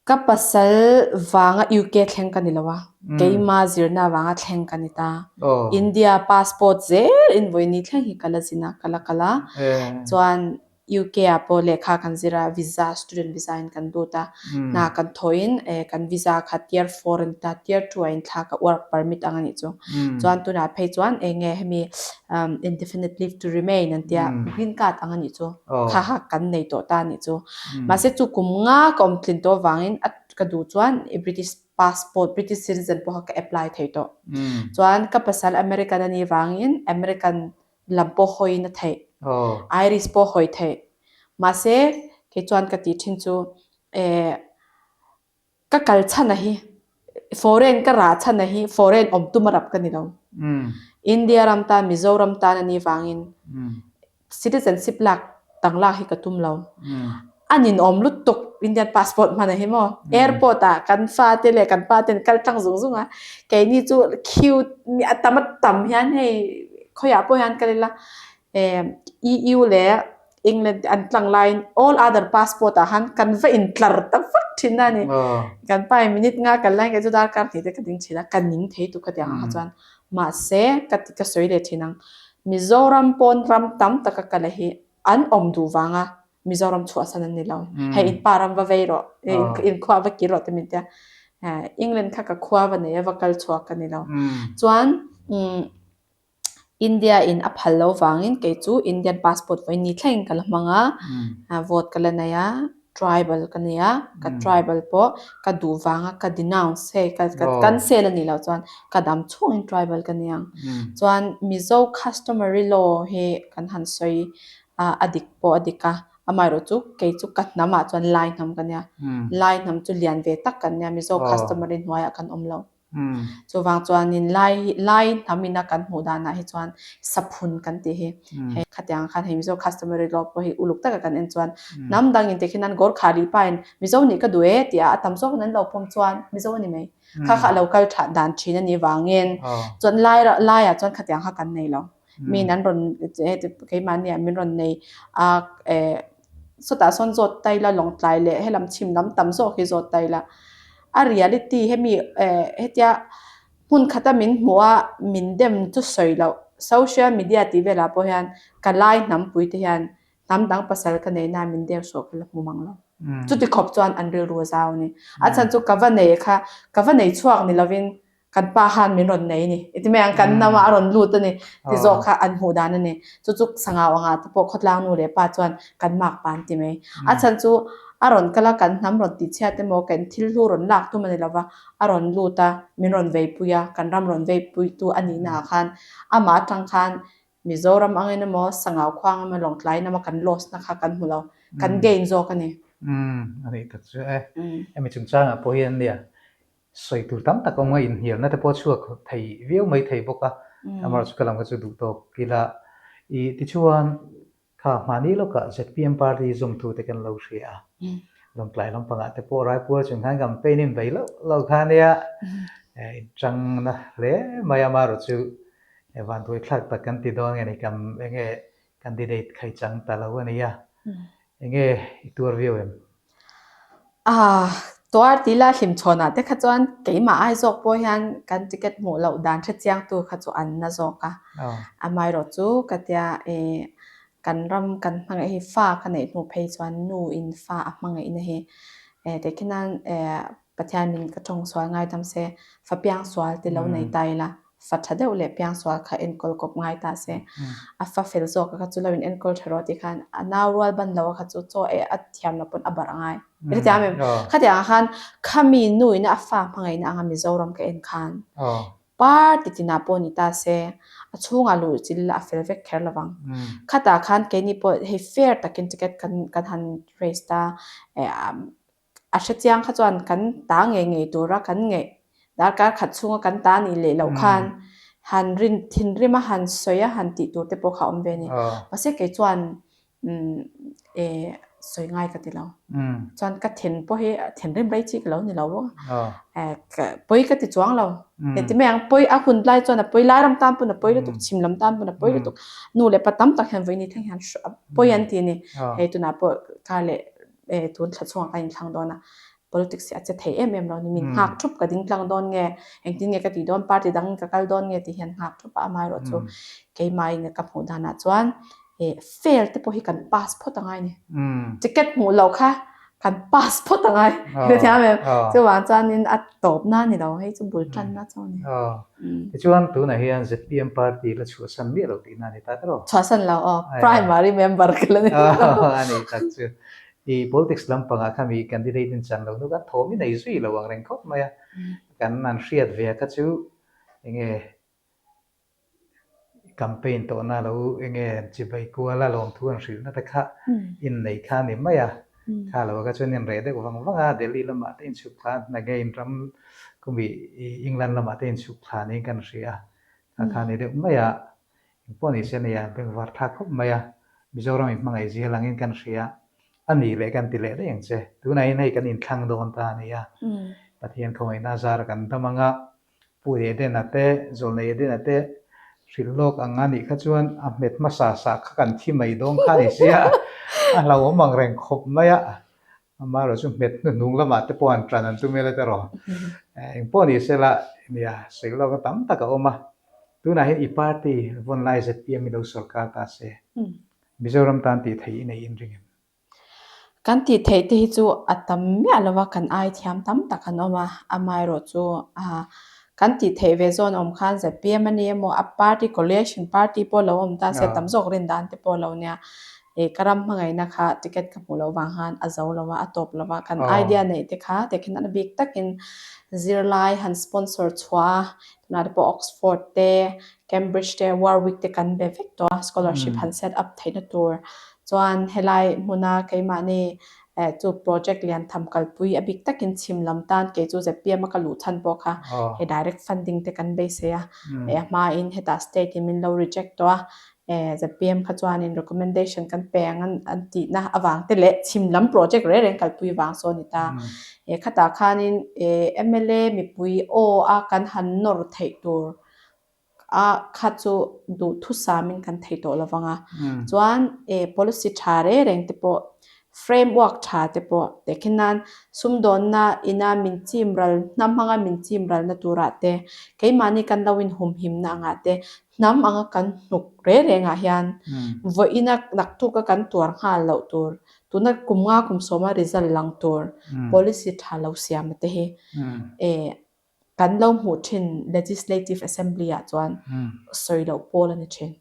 Ka pasal vanga UK thleng ka ni lo a, keima zirna vanga thleng ka ni ta. India passport zel in vawiini thleng hi ka la zin a, ka la kal a. Chuan UK ah pawh lehkha kan zir a, visa, student visa in kan lut a. Hna kan thawhin kan visa kha tier four a ni ta, tier two ah inthlak a, work permit ang a nih chu. Chuan tunah phei chuan eng nge hemi indefinite leave to remain an tia, green card ang a nih chu. Kha kha kan nei tawh ta a nih chu. Mahse chu kum nga ka awm tlin tawh avangin a ka duh chuan British passport, British citizen pawh kha ka apply thei tawh. Chuan ka pasal American a nih vangin American lam pawh hawiin a theih, Irish pawh hawi theih. Mahse kei chuan ka tih thin chu eh Ka kal chhan a hi foreign ka rah chhan a hi foreign awm tum a rap ka ni lo. India ram tan Mizoram tan a nih vangin citizenship lak dang lak hi ka tum lo. A ninawm lutuk Indian passport hman a hi maw. Airport ah kan fa te leh kan pa ten kal tlang zung zung a keini chu queue a tam a tam hian hei khawiah pawh hian kal ila EU leh England te an tlang laiin all other passport ah khan kan va intlar ta vak thin a ni. Kan pa in minute nga kal laiin kei chu darkar hnih te ka ding thin a, ka ning thei tuk ka ti ang ah kha chuan. Mahse ka ti ka sawi leh thin ang, Mizoram pawn ram tam taka kal a hi an awm duh vanga Mizoram chhuahsan an ni lo. Hei in pa ram va vei rawh, in khua va kir rawh te min tia. England kha ka khua va nei a va kal chhuak ka ni lo. Chuan India in a phal lo vangin kei chu Indian passport vawi ni thlengin ka la hmang a, vote ka la nei a, tribal ka nei a, ka tribal pawh ka duh vanga ka denounce hei ka cancel a nih loh chuan ka dam chhungin tribal ka ni ang. Chuan Mizo customary law hi kan han sawi a, a dik pawh a dik a, amaherawh chu kei chu ka hnamah chuan Lai hnam ka nia, Lai hnam chu lian ve tak kan nia, Mizo customary hnuaiah kan awm lo. Chuvang chuanin lai lai hnam ina kan hmuh danah hi chuan saphun kan tih hi hei khatiang khan hei Mizo customary law pawh hi uluk taka kan en chuan hnam dangin tikhin an Gorkha lih pain Mizo nih ka duh e tia a tam zawkin an lo pawm chuan Mizo a ni mai. Kha kha a lo kal that dan thin a nih vangin chuan lai laiah chuan khatiang kha kan nei lo. Miin an rawn keimahni ah min rawn nei a eh sawtah sawn zawt ta ila Lawngtlai leh helam chhim lam tam zawk hi zawt ta ila a reality hemi eh hetia hmun khata min hmuh a min dem chu sawi loh social media tih velah pawh hian ka lai hnampui te hian hnam dang pasal ka nei na min deu sawh ka la hmu mang lo. Chuti khawp chuan an rilru a zau a ni. A chhan chu ka va nei kha ka va nei chhuak ni lovin kan pa khan min rawn nei a ni. I ti mai ang kan namah a rawn lut a ni ti zawk kha an hmuh dan a ni. Chu chu sangau angah te pawh khawtlang nu leh pa chuan kan mak pa an ti mai. A chhan chu a rawn kal a kan hnam rawn tihchhiat emaw kan thil hlu rawn lak tum a ni lova a rawn lut a min rawn veipui a kan ram rawn veipuitu a nihna ah khan amah atang khan Mizoram angin emaw Sangau khua ang emaw Lawngtlai in emaw kan loss na kha kan hmu lo kan gain zawk a ni. Umm a nih tak chu e. Hemi chungchangah pawh hian nia Sawi tur tam tak awm a, inhnialna te pawh a chhuak thei viau mai thei bawk a, amaherawhchu ka lam kha chu duh tawk ila. I tichuan kha hmahni lawkah zpm party zawmtu te kan lo hria a, Lawngtlai lampangah te pawh Raipuar chung khan campaign in bei loh loh kha ania, inchangna hle mai a, amaherawhchu vanduaithlak tak kan ti dawn nge ni, kam enge candidate kha i chang ta lo a nia, enge i tuar viau em? Ah, tuar ti la hlimchhawnah te kha chuan keimah ai zawk pawh hian kan ticket hmuh loh dan hre chiangtu kha chu an na zawk a. Amaherawh chu ka tia eh kan ram kan hmangaih hi fa ka neih hnu phei chuan nu in fa a hmangaihna hi eh tehkhin nan eh Pathian min ka tawng sual ngai tam se fa piang sual ti lo nei ta ila. Fa tha deuh leh piangsual kha enkawl kawp ngai ta se, a fa fel zawk a kha chu lo in enkawl tha rawh tih khan a nau rual ban lo a kha chu chaw eh a thiam loh pawn a barh a ngai. I hrethiam em? Khatiang ah khan khami nu ina a fa hmangaihna anga Mizoram ka en khan party tinah pawh ni ta se a chhungah luh chil la a fel vek kher lo vang. Khatah khan keini pawh hei fair takin ticket kan kan han raise ta eh A hre chiang kha chuan kan ta ngei ngei tura kan ngeih darkar khat chhunga kan ta nih leh loh khan han rin thinrim a han sawi a han tih tur te pawh kha a awm ve a ni. Mahse kei chuan eh. sawi ngai ka ti lo. Chuan ka thin pawh hi thinrim rei chi ka lo ni lo bawk a. Pawi ka ti chuang lo. Heti mai ang pawi a hun lai chuan a pawi lai ram tan pawn a pawi lutuk, chhim lam tan pawn a pawi lutuk. Nu leh pa tam tak hian vawiin ni thleng hian pawi an ti a ni. Hei tunah pawh kar leh tun thla chhungah ka inthlang dawn a. Politics hi a che thei em em lo ni. Min nghak thup ka ding tlang dawn nge, engtin nge ka tih dawn, party dang ka kal dawn nge tih hian nghak thup a, amaherawh chu keimah ka hmuh danah chuan fail te pawh hi kan pass phawt a ngai ni. Ticket hmuh loh kha kan pass phawt a ngai. Ka thiam em? Chuvang chuanin a tawpna a ni lo, hei chu bul tanna chu a ni. Tichuan tunah hian zpm party la chhuahsan miah lo tihna a ni ta tawh. Chhuahsan lo aw, primary member ka la ni lo. A ni tak chu. I politics lampangah kha mi candidate in chan lo nu khan thawm i nei zui lo ang reng khawp mai a. Kan an hriat ve kha chu enge campaign tawhna lo enge chibai kual a lawmthu an hrilhna te kha innei kha a ni mai a. Kha lo kha chuan in reh deuh vang vang a, Delhi lamah te inchhuk thla enge in ram kumi England lamah te inchhuk thla niin kan hria a. Kha kha a ni deuh mai a. Engpawh ni se nia, bengvar thlak khawp mai a, Mizoram in hmangaih zia langin kan hria a ni leh kan ti leh daih ang che. Tunah hian hei kan inthlang dawn ta a ni a, Pathian khawngaihna zara kan dam ang a, Pu Edena te, Zawlnei Edena te hrilh lawk ang a nih kha chuan a hmet hmasa sah kha kan thi mai dawn kha a ni sia, a hlauhawm ang reng khawp mai a, amaherawh chu hmet hnuhnung lamah te pawh han tan an tum ila erawh engpawh ni sela nia sawi lawk na tam tak a awm a. Tunah hian i party vawn lai zpm i lo sawrkar ta se, Mizoram tan tih theih i nei inring em? Kan tih theih te hi chu a tam miah lo a, kan ai thiam tam tak an awm a, amaherawh chu kan tih theih ve zawn awm khan zpm a ni emaw a party coalition party pawh lo awm ta se tam zawk rin dan te pawh lo nia ih ka ram hmangaihna kha ticket ka hmuh loh vang khan a zo lo a, a tawp lo a, kan idea neih te kha tehkhin a bik takin zirlai han sponsor chhuah a tunah te pawh Oxford te Cambridge te Warwick te kan be vek tawh a scholarship han set up theihna tur Chuan helai hmuna keimahni chu project lian tham kalpui a bik takin chhim lam tan kei chu zpm a ka luh chhan pawh kha hei direct funding te kan beisei a, hei a hmain hetah state in min lo reject tawh a, zpm kha chuanin recommendation kan pe ang an tihna avang te leh chhim lam project reng reng kalpui vang saw a ni ta. Khatah khanin mla mipui aw a kan han nawr theih tur a kha chu duhthusamin kan thei tawh lo vang a. Chuan e policy tha reng reng te pawh framework tha te pawh tehkhin nan sumdawnna ina min chim ral hnam hmanga min chim ralna turah te keimahni kan lo inhumhimna angah te hnam anga kan hnuk reng rengah hian vawiina naktuka kan tuar nghal loh tur tuna kum nga kum sawma result lang tur policy tha lo siam te hi e Kan lo hmuh thin Legislative Assembly ah chuan sawi loh pawl a ni thin.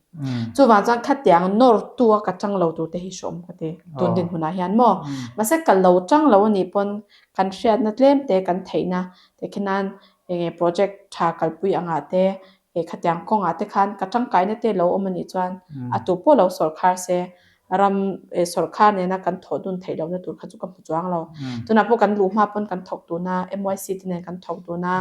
Chuvang chuan khatiang nawrtu a ka tang lo tur te hi hreawm ka ti tun dinhmunah hian maw. Mahse ka lo tang lo a nih pawn kan hriatna tlem te kan theihna te khi nan enge project tha kalpui angah te eh khatiang kawngah te khan ka tangkaina te lo awm a nih chuan a tu pawh lo sawrkhar se ram eh sawrkhar nena kan thawh dun theih lohna tur kha chu ka hmu chuang lo. Tunah pawh kan luh hma pawn kan thawk dun a, MYC te nen kan thawk dun a,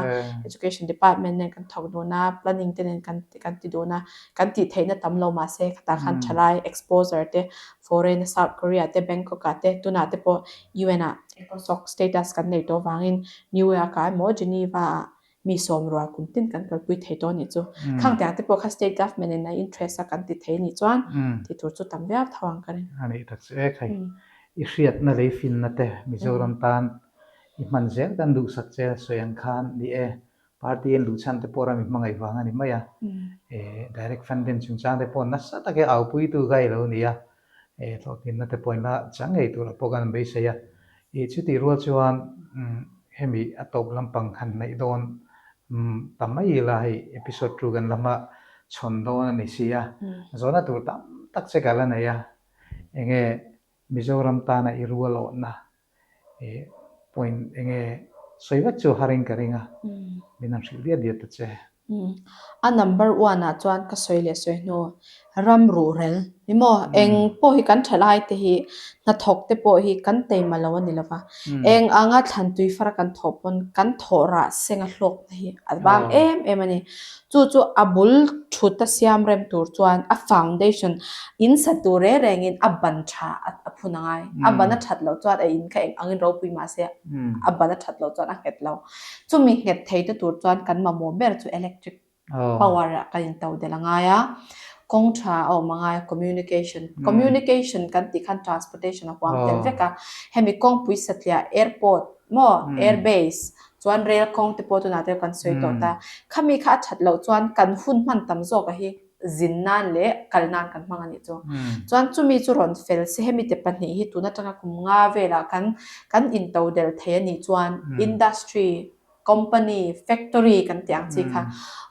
Education Department nen kan thawk dun a, Planning te nen kan kan ti dun a, kan tih theihna tam lo mahse khatah khan thalai exposure te foreign a South Korea te Bangkok ah te tunah te pawh UN ah ECOSOC status kan nei tawh vangin New York ah emaw Geneva ah Mi sawmrual kum tin kan kalpui thei tawh anih chu. Khang tiang te pawh kha state government in a interest a kan ti thei anih chuan ti tur chu tam viau tho ang ka ring. A nih tak chu e khai. I hriatna lei finna te Mizoram tan i hman zel kan duhsak che sawi ang khan ni e. Party an luh chhan te pawh ram i hmangaih vang a ni mai a. Direct funding chungchang te pawh nasa tak e aupuitu kha i lo ni a. Hlawhtlinna te pawhin la chang ngei turah pawh kan beisei a. Ih chutih rual chuan hemi a tawp lampang han hnaih dawn ta mai ila hei episode two kan la hma chhawn dawn a ni si a. Zawhna tur tam tak che ka la nei a, enge Mizoram tana i rual awhna ih point enge sawi vek chu harin ka ring a, min han hrilh diat diat ta che. A number one ah chuan ka sawi leh sawi hnu. Ram ruhrel ni maw? Eng pawh hi kan thalai te hi hnathawk te pawh hi kan teima lo a ni lova. Eng anga thlan tui fara kan thawh pawn kan thawh rah seng a hlawkna hi a vang em em a ni. Chu chu a bul thut a siam rem tur chuan a foundation in sa tur reng rengin a ban tha a phun a ngai. A ban a that loh chuan a in kha eng angin ropui mah se a ban a that loh chuan a nghet lo. Chumi nghet thei te tur chuan kan mamawh ber chu electric power ah kan in to del a ngai a, kawng tha a awm a ngai a, communication, communication kan tih khan transportation a huam tel vek a, hemi kawngpui satliah airport maw air base chuan rail kawng te pawh tunah te kan sawi tawh ta, khami kha a that loh chuan kan hun hman tam zawk a hi zin nan leh kal nan kan hmang a nih chu. Chuan chumi chu rawn fel se hemi te pahnih hi tun atanga kum nga velah kan kan in to del thei a nih chuan industry Company, factory kan tih ang chi kha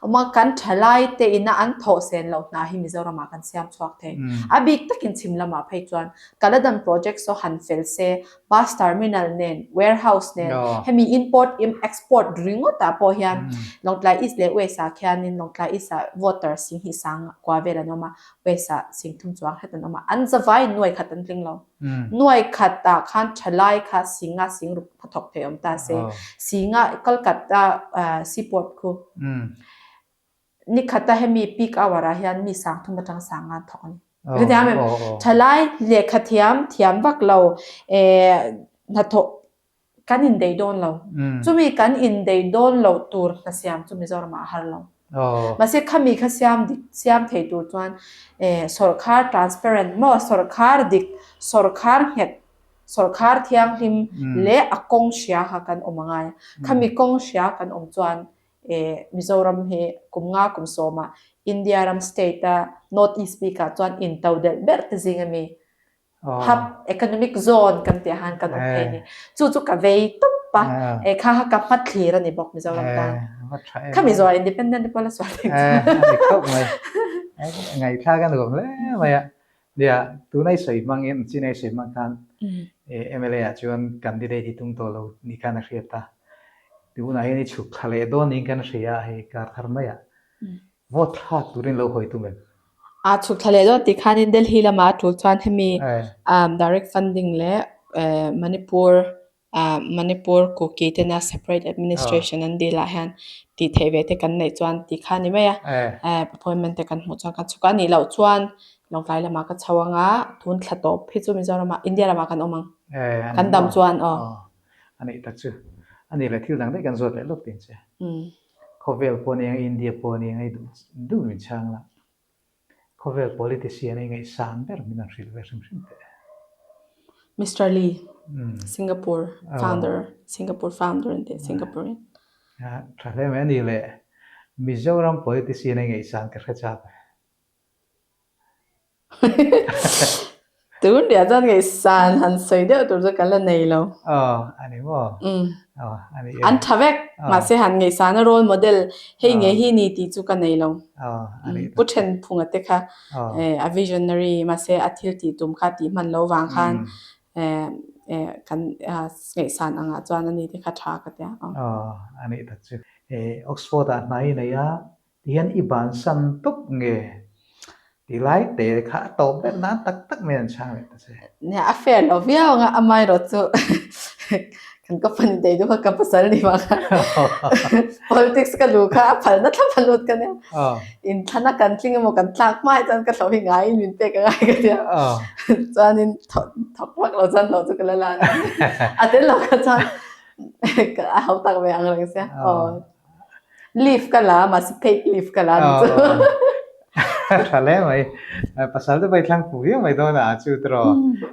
awm a, kan thalai te ina an thawh sen loh hna hi Mizoram ah kan siam chhuak thei. A bik takin chhim lamah phei chuan Kaladan project saw han fel se, bus terminal nen, warehouse nen, hemi import export ringawt ah pawh hian Lawngtlai East leh West ah khianin Lawngtlai East ah voter singhnih sang kua vel an awm a, West ah singthum chuang hret an awm a, an zavai nuai khat an tling lo. Nuai khat ah khan thalai kha singa singruk a thawk thei awm ta se. Singa Kolkata seaport khu nikhat a hemi peak hour ah hian mi sang thum atang sang nga an thawk a ni. Hetiang em thalai lehkha thiam thiam vak lo hnathawh kan indeih dawn lo. Chumi kan indeih dawn loh tur hna siam chu Mizoram ah a har lo. Mahse khami kha siam dik siam thei tur chuan sawrkhar transparent maw sawrkhar dik sawrkhar nghet sawrkhar thianghlim leh a kawng hria kha kan awm a ngai a. Khami kawng hria kan awm chuan Mizoram hi kum nga kum sawmah India ram state a North East bikah chuan intodelh ber te zing ami Hub economic zone kan tih ah khan kan awm thei a ni. Chu chu ka vei tawp a, eh kha kha ka hma thlir a ni bawk Mizoram tan. Khami zawh independent te pawh la sual thei chu. A ni khawp mai. Ngaihthlak a nuam hle mai a. Nia, tuna i sawi hmangin, chin a i sawi hmang khan mla ah chuan candidate hi tum tawh lo ni khan a hriat a. Tunah hian i chhuk thla leh dawn niin kan hria a hei kar thar maiah. Vote thlak turin lo hawi tum em? A chhuk thla leh dawn tih khanin Delhi lamah a tul chuan hemi direct funding leh Manipur Manipur Kuki tena separate administration an dil ah hian tih theih ve te kan neih chuan tih kha a ni mai a, appointment te kan hmuh chuan kan chhuk a, a nih loh chuan Lawngtlai lamah ka chho ang a, tun thla tawp hi chu Mizoram ah India lamah kan awm ang, kan dam chuan aw. A nih tak chu, a nih leh thil dang daih kan zawt leh lawk tih che. Khawvel pawh nia, India pawh nia i duh duh min chhang la. Khawvel politician i ngaihsan ber min rawn hrilh ve hrim hrim teh. Mister Lee, Singapore founder, Singapore founder an tih, Singaporean. Tha hle mai a ni le. Mizoram politician i ngaihsan ka hre chak e. Tun riah chuan ngaihsan han sawi deuh tur chu ka la nei lo. Aw, a ni maw? Aw, a ni e. An tha vek, mahse han ngaihsana role model hei nge hi ni tih chu ka nei lo. Aw, a ni. Pu Thenphunga te kha a visionary mahse a thil tih tum kha tih hman lo vang khan kan ngaihsan angah chuan a ni te kha tha ka tia. Aw, a nih tak chu. Oxford ah hna i nei a, Ti hian i bansan tawp nge? Ti lai te kha a tawp ber nan tak tak mai an chhang leh ta che. Nia, a fair lo viau ang a, amaherawh chu kan ka fani daih duh kha ka pasal ni vang a, politics ka luh kha a phalna thlap a lut ka nia. Inthlana kan tling emaw kan tlak hma hi chuan ka hlo hi ngaiin min pek a ngai ka tia. Chuanin thawk vak lo chuan hlawh chu ka la la a ni. A tel lo kha chuan a ho tak ve ang reng sia. Aw. Leave ka la mahse paid leave ka la ni chu. Tha hle mai. Pasal te pawh i thlang fuh viau mai dawn a chu tiraw.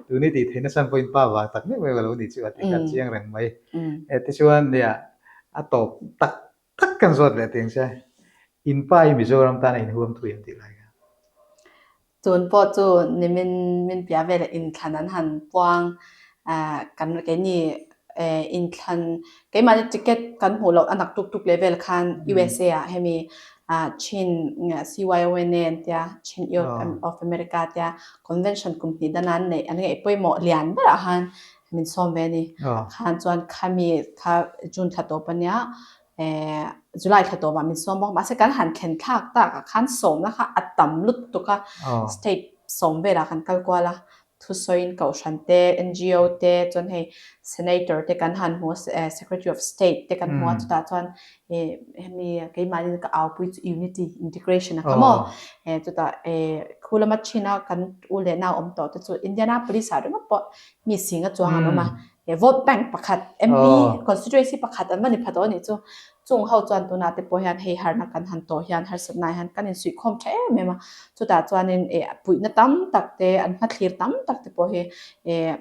Tuni tih theihna chhan pawhin pa vang tak meuh meuh a lo ni chu a ti kha chiang reng mai. Tichuan nia a tawp tak tak kan zawt leh teng che. In pa hi Mizoram tan a inhuam thui em tih lai kha. Tun pawh chu nimin min piah velah inthlan an han puang kan keini inthlan keimahni ticket kan hmuh loh a nak tuk tuk leh vel khan USA ah hemi Chin CYONA an tia Chin Youth of America tia convention kum hnih dana an neih an ngaih pawimawh lian berah khan min sawm ve a ni. Khan chuan khami kha June thla tawp ania. July thla tawpah min sawm bawk a, mahse kan han thlen thlak takah khan sawmna kha a tam lutuk a, state sawm velah kan kal kual a, thusawiin kohhran te, NGO te, chuan hei Senator te kan han hmu a, Secretary of State te kan hmu a, chutah chuan hemi keimahni ka aupui chu unity, integration a kha maw? Chutah khu lama china kan u leh nau awm tawh te chu Indianapolis ah ringawt pawh mi singa chuang an awm a, He vote bank pakhat, MP constituency pakhat an va ni pha tawh a nih chu. Chung ho chuan tunah te pawh hian hei harna kan han tawh hian harsatna hian kan insuihkhawm tha em em a. Chutah chuanin eh puihna tam tak te, an hmathlir tam tak te pawh hi eh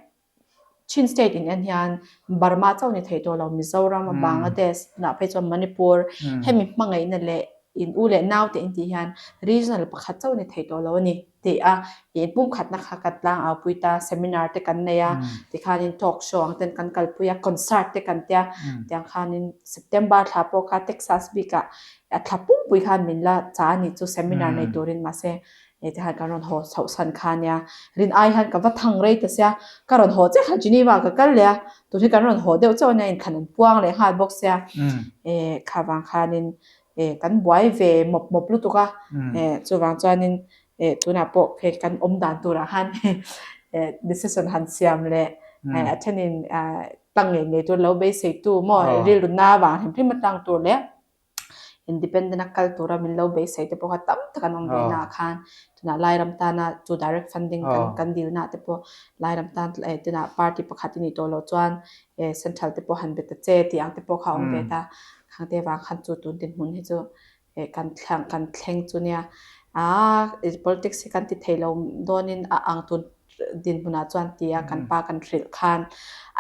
Chin state in en hian Burma chauh ni thei tawh lo, Mizoram, Bangladesh, tunah phei chuan Manipur, hemi hmangaihna leh in u leh nau te intih hian regional pakhat chauh ni thei tawh lo a ni. Tih a, ih pumkhatna kha kan tlang au pui ta, seminar te kan nei a, tikhanin talk show ang ten kan kalpui a, concert te kan tia, tiang khanin September thla pawh kha Texas bikah a thla pumpui khan min la cha a nih chu seminar nei turin mahse tikhan kan rawn haw chhoh san kha nia, rin ai hian ka va thang rei ta sia, ka rawn haw chiah kha Geneva ka kal leh a, tun hi kan rawn haw deuh chauh ania inthlan an puang leh nghal bawk sia, kha vang khanin eh kan buai ve mawp mawp lutuk a, eh chuvang chuanin eh tunah pawh hei kan awm dan turah khan eh decision han siam leh eh a thenin ah tlang ngei ngei tur lo beisei tu maw rilru na vang hrim hrim a tlang tur leh independent a kal tura min lo beisei te pawh kha tam tak an awm ve naah khan tunah Lairam tana chu direct funding kan kan dilna te pawh Lairam tan eh tunah party pakhat i nih tawh loh chuan eh central te pawh han be ta che tih ang te pawh kha a awm ve ta. Khangte vang khan chu tun dinhmun hi chu eh kan thlang kan thleng chu nia. Aa politics hi kan ti thei lo dawnin a ang tun dinhmunah chuan tia kan pa kan hrilh khan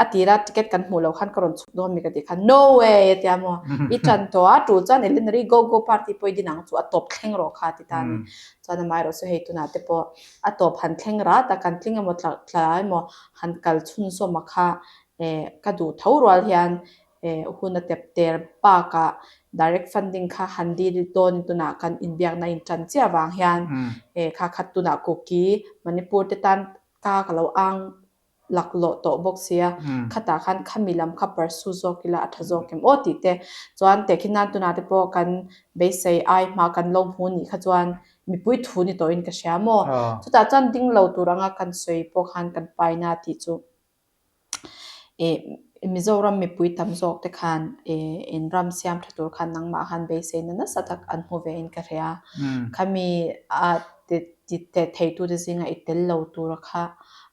a tira ticket kan hmuh loh khan ka rawn chhuk dawn mi ka tih khan no way a tia maw i tan tawh a tul chuan Eleanor-i go go party pawh i din ang chu a tawp thleng rawh kha ti ta a ni. Chuan amaherawh chu hei tunah te pawh a tawp han thleng rat a kan tling emaw tla tla emaw han kal chhunzawm a kha eh ka duh tho rual hian eh hun a tep ter bakah direct funding kha han dil dawn tunah kan inbiakna in tan chiah avang hian eh kha khat tunah Kuki Manipur te tan ka ka lo ang laklawh tawh bawk sia khatah khan khami lam kha pursue zawk ila a tha zawk em aw tih te chuan tehkhin nan tunah te pawh kan beisei ai hma kan lo hmu nih kha chuan mipui thu ni tawhin ka hria maw chutah chuan ding lo tur anga kan sawi pawh khan kan paina tih chu Eh Mizoram mipui tam zawk te khan eh in ram siam tha tur khan nangmah khan beiseina nasa tak an hmu ve in ka hria. Khami a ti ti teh thei tu te zinga i tel lo tur kha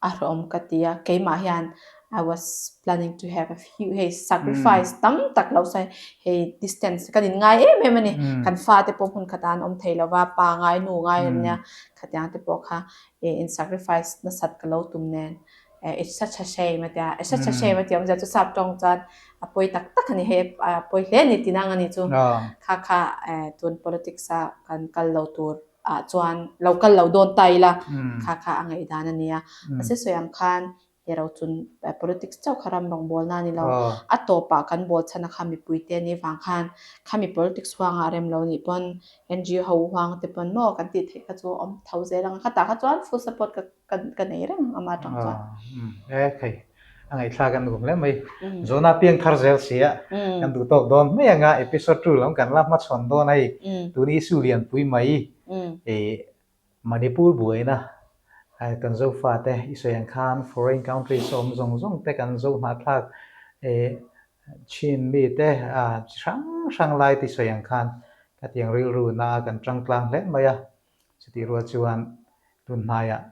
a hlawm ka ti a. Keimah hian I was planning to have a few hei sacrifice tam tak lo sawi hei distance kan in ngai em em a ni. Kan fate pawh hmun khatah an awm thei lo va, pa ngai nu ngai an nia khatiang te pawh kha eh in sacrifice nasat ka lo tum nen. It's such a shame a tia, it's such a shame a ti awmzia chu sap tawng chuan a pawi tak tak a ni hei a pawi hle a ni tih nang a ni chu. Kha kha tun politics a kan kal lo tur ah chuan lo kal lo dawn ta ila kha kha a ngaihdan a nia. Mahse sawi ang khan he ro chun politics chauh kha ram rawngbawlna a ni lo. A tawpah kan bawl chhan a kha mipui te a nih vang khan khami politics huangah rem lo nih pawn NGO ho huang te pawn maw kan tih theih kha chu awm tho zel ang a. Khatah kha chuan full support ka Ka ka nei reng ama tang chuan. E khei a ngaihthlak an nuam hle mai. Zawhna piang thar zel si a kan duh tawk dawn mai anga episode 2 lam kan la hmachhawn dawn a hei tun issue lianpui mai i Manipur buaina kan Zofate i sawi ang khan foreign countries awm zawng zawng te kan zo hnahthlak i Chin mite chi hrang hrang lai te i sawi ang khan khatiang rilru na kan tangtlang hle mai a. Chutih rual chuan tun hnaiah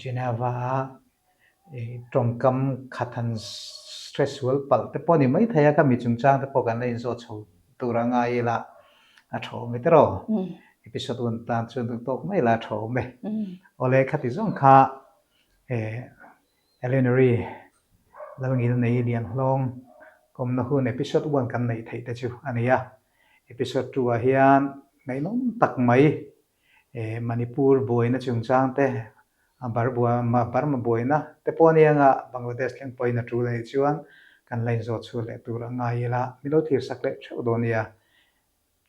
Geneva-a tawngkam khat han hre sual palh te pawh a ni maithei a, khami chungchang te pawh kan la inzawt chho tur a ngai ila a tha awm e tiraw? Episode one tan chuan duh tawk mai ila a tha awm e. Awle khati zawng kha Eleanor-i Lalngil nei Lianhlawng kawmna hun episode one kan neih theih te chu a ni a. Episode 2 ah hian ngaihnawm tak mai Manipur buaina chungchang te, Burma buaina te pawh a ni anga Bangladesh thleng pawhin a tul a nih chuan kan la inzawt chhuah leh tur a ngai ila min lo thirsak leh theuh dawn nia.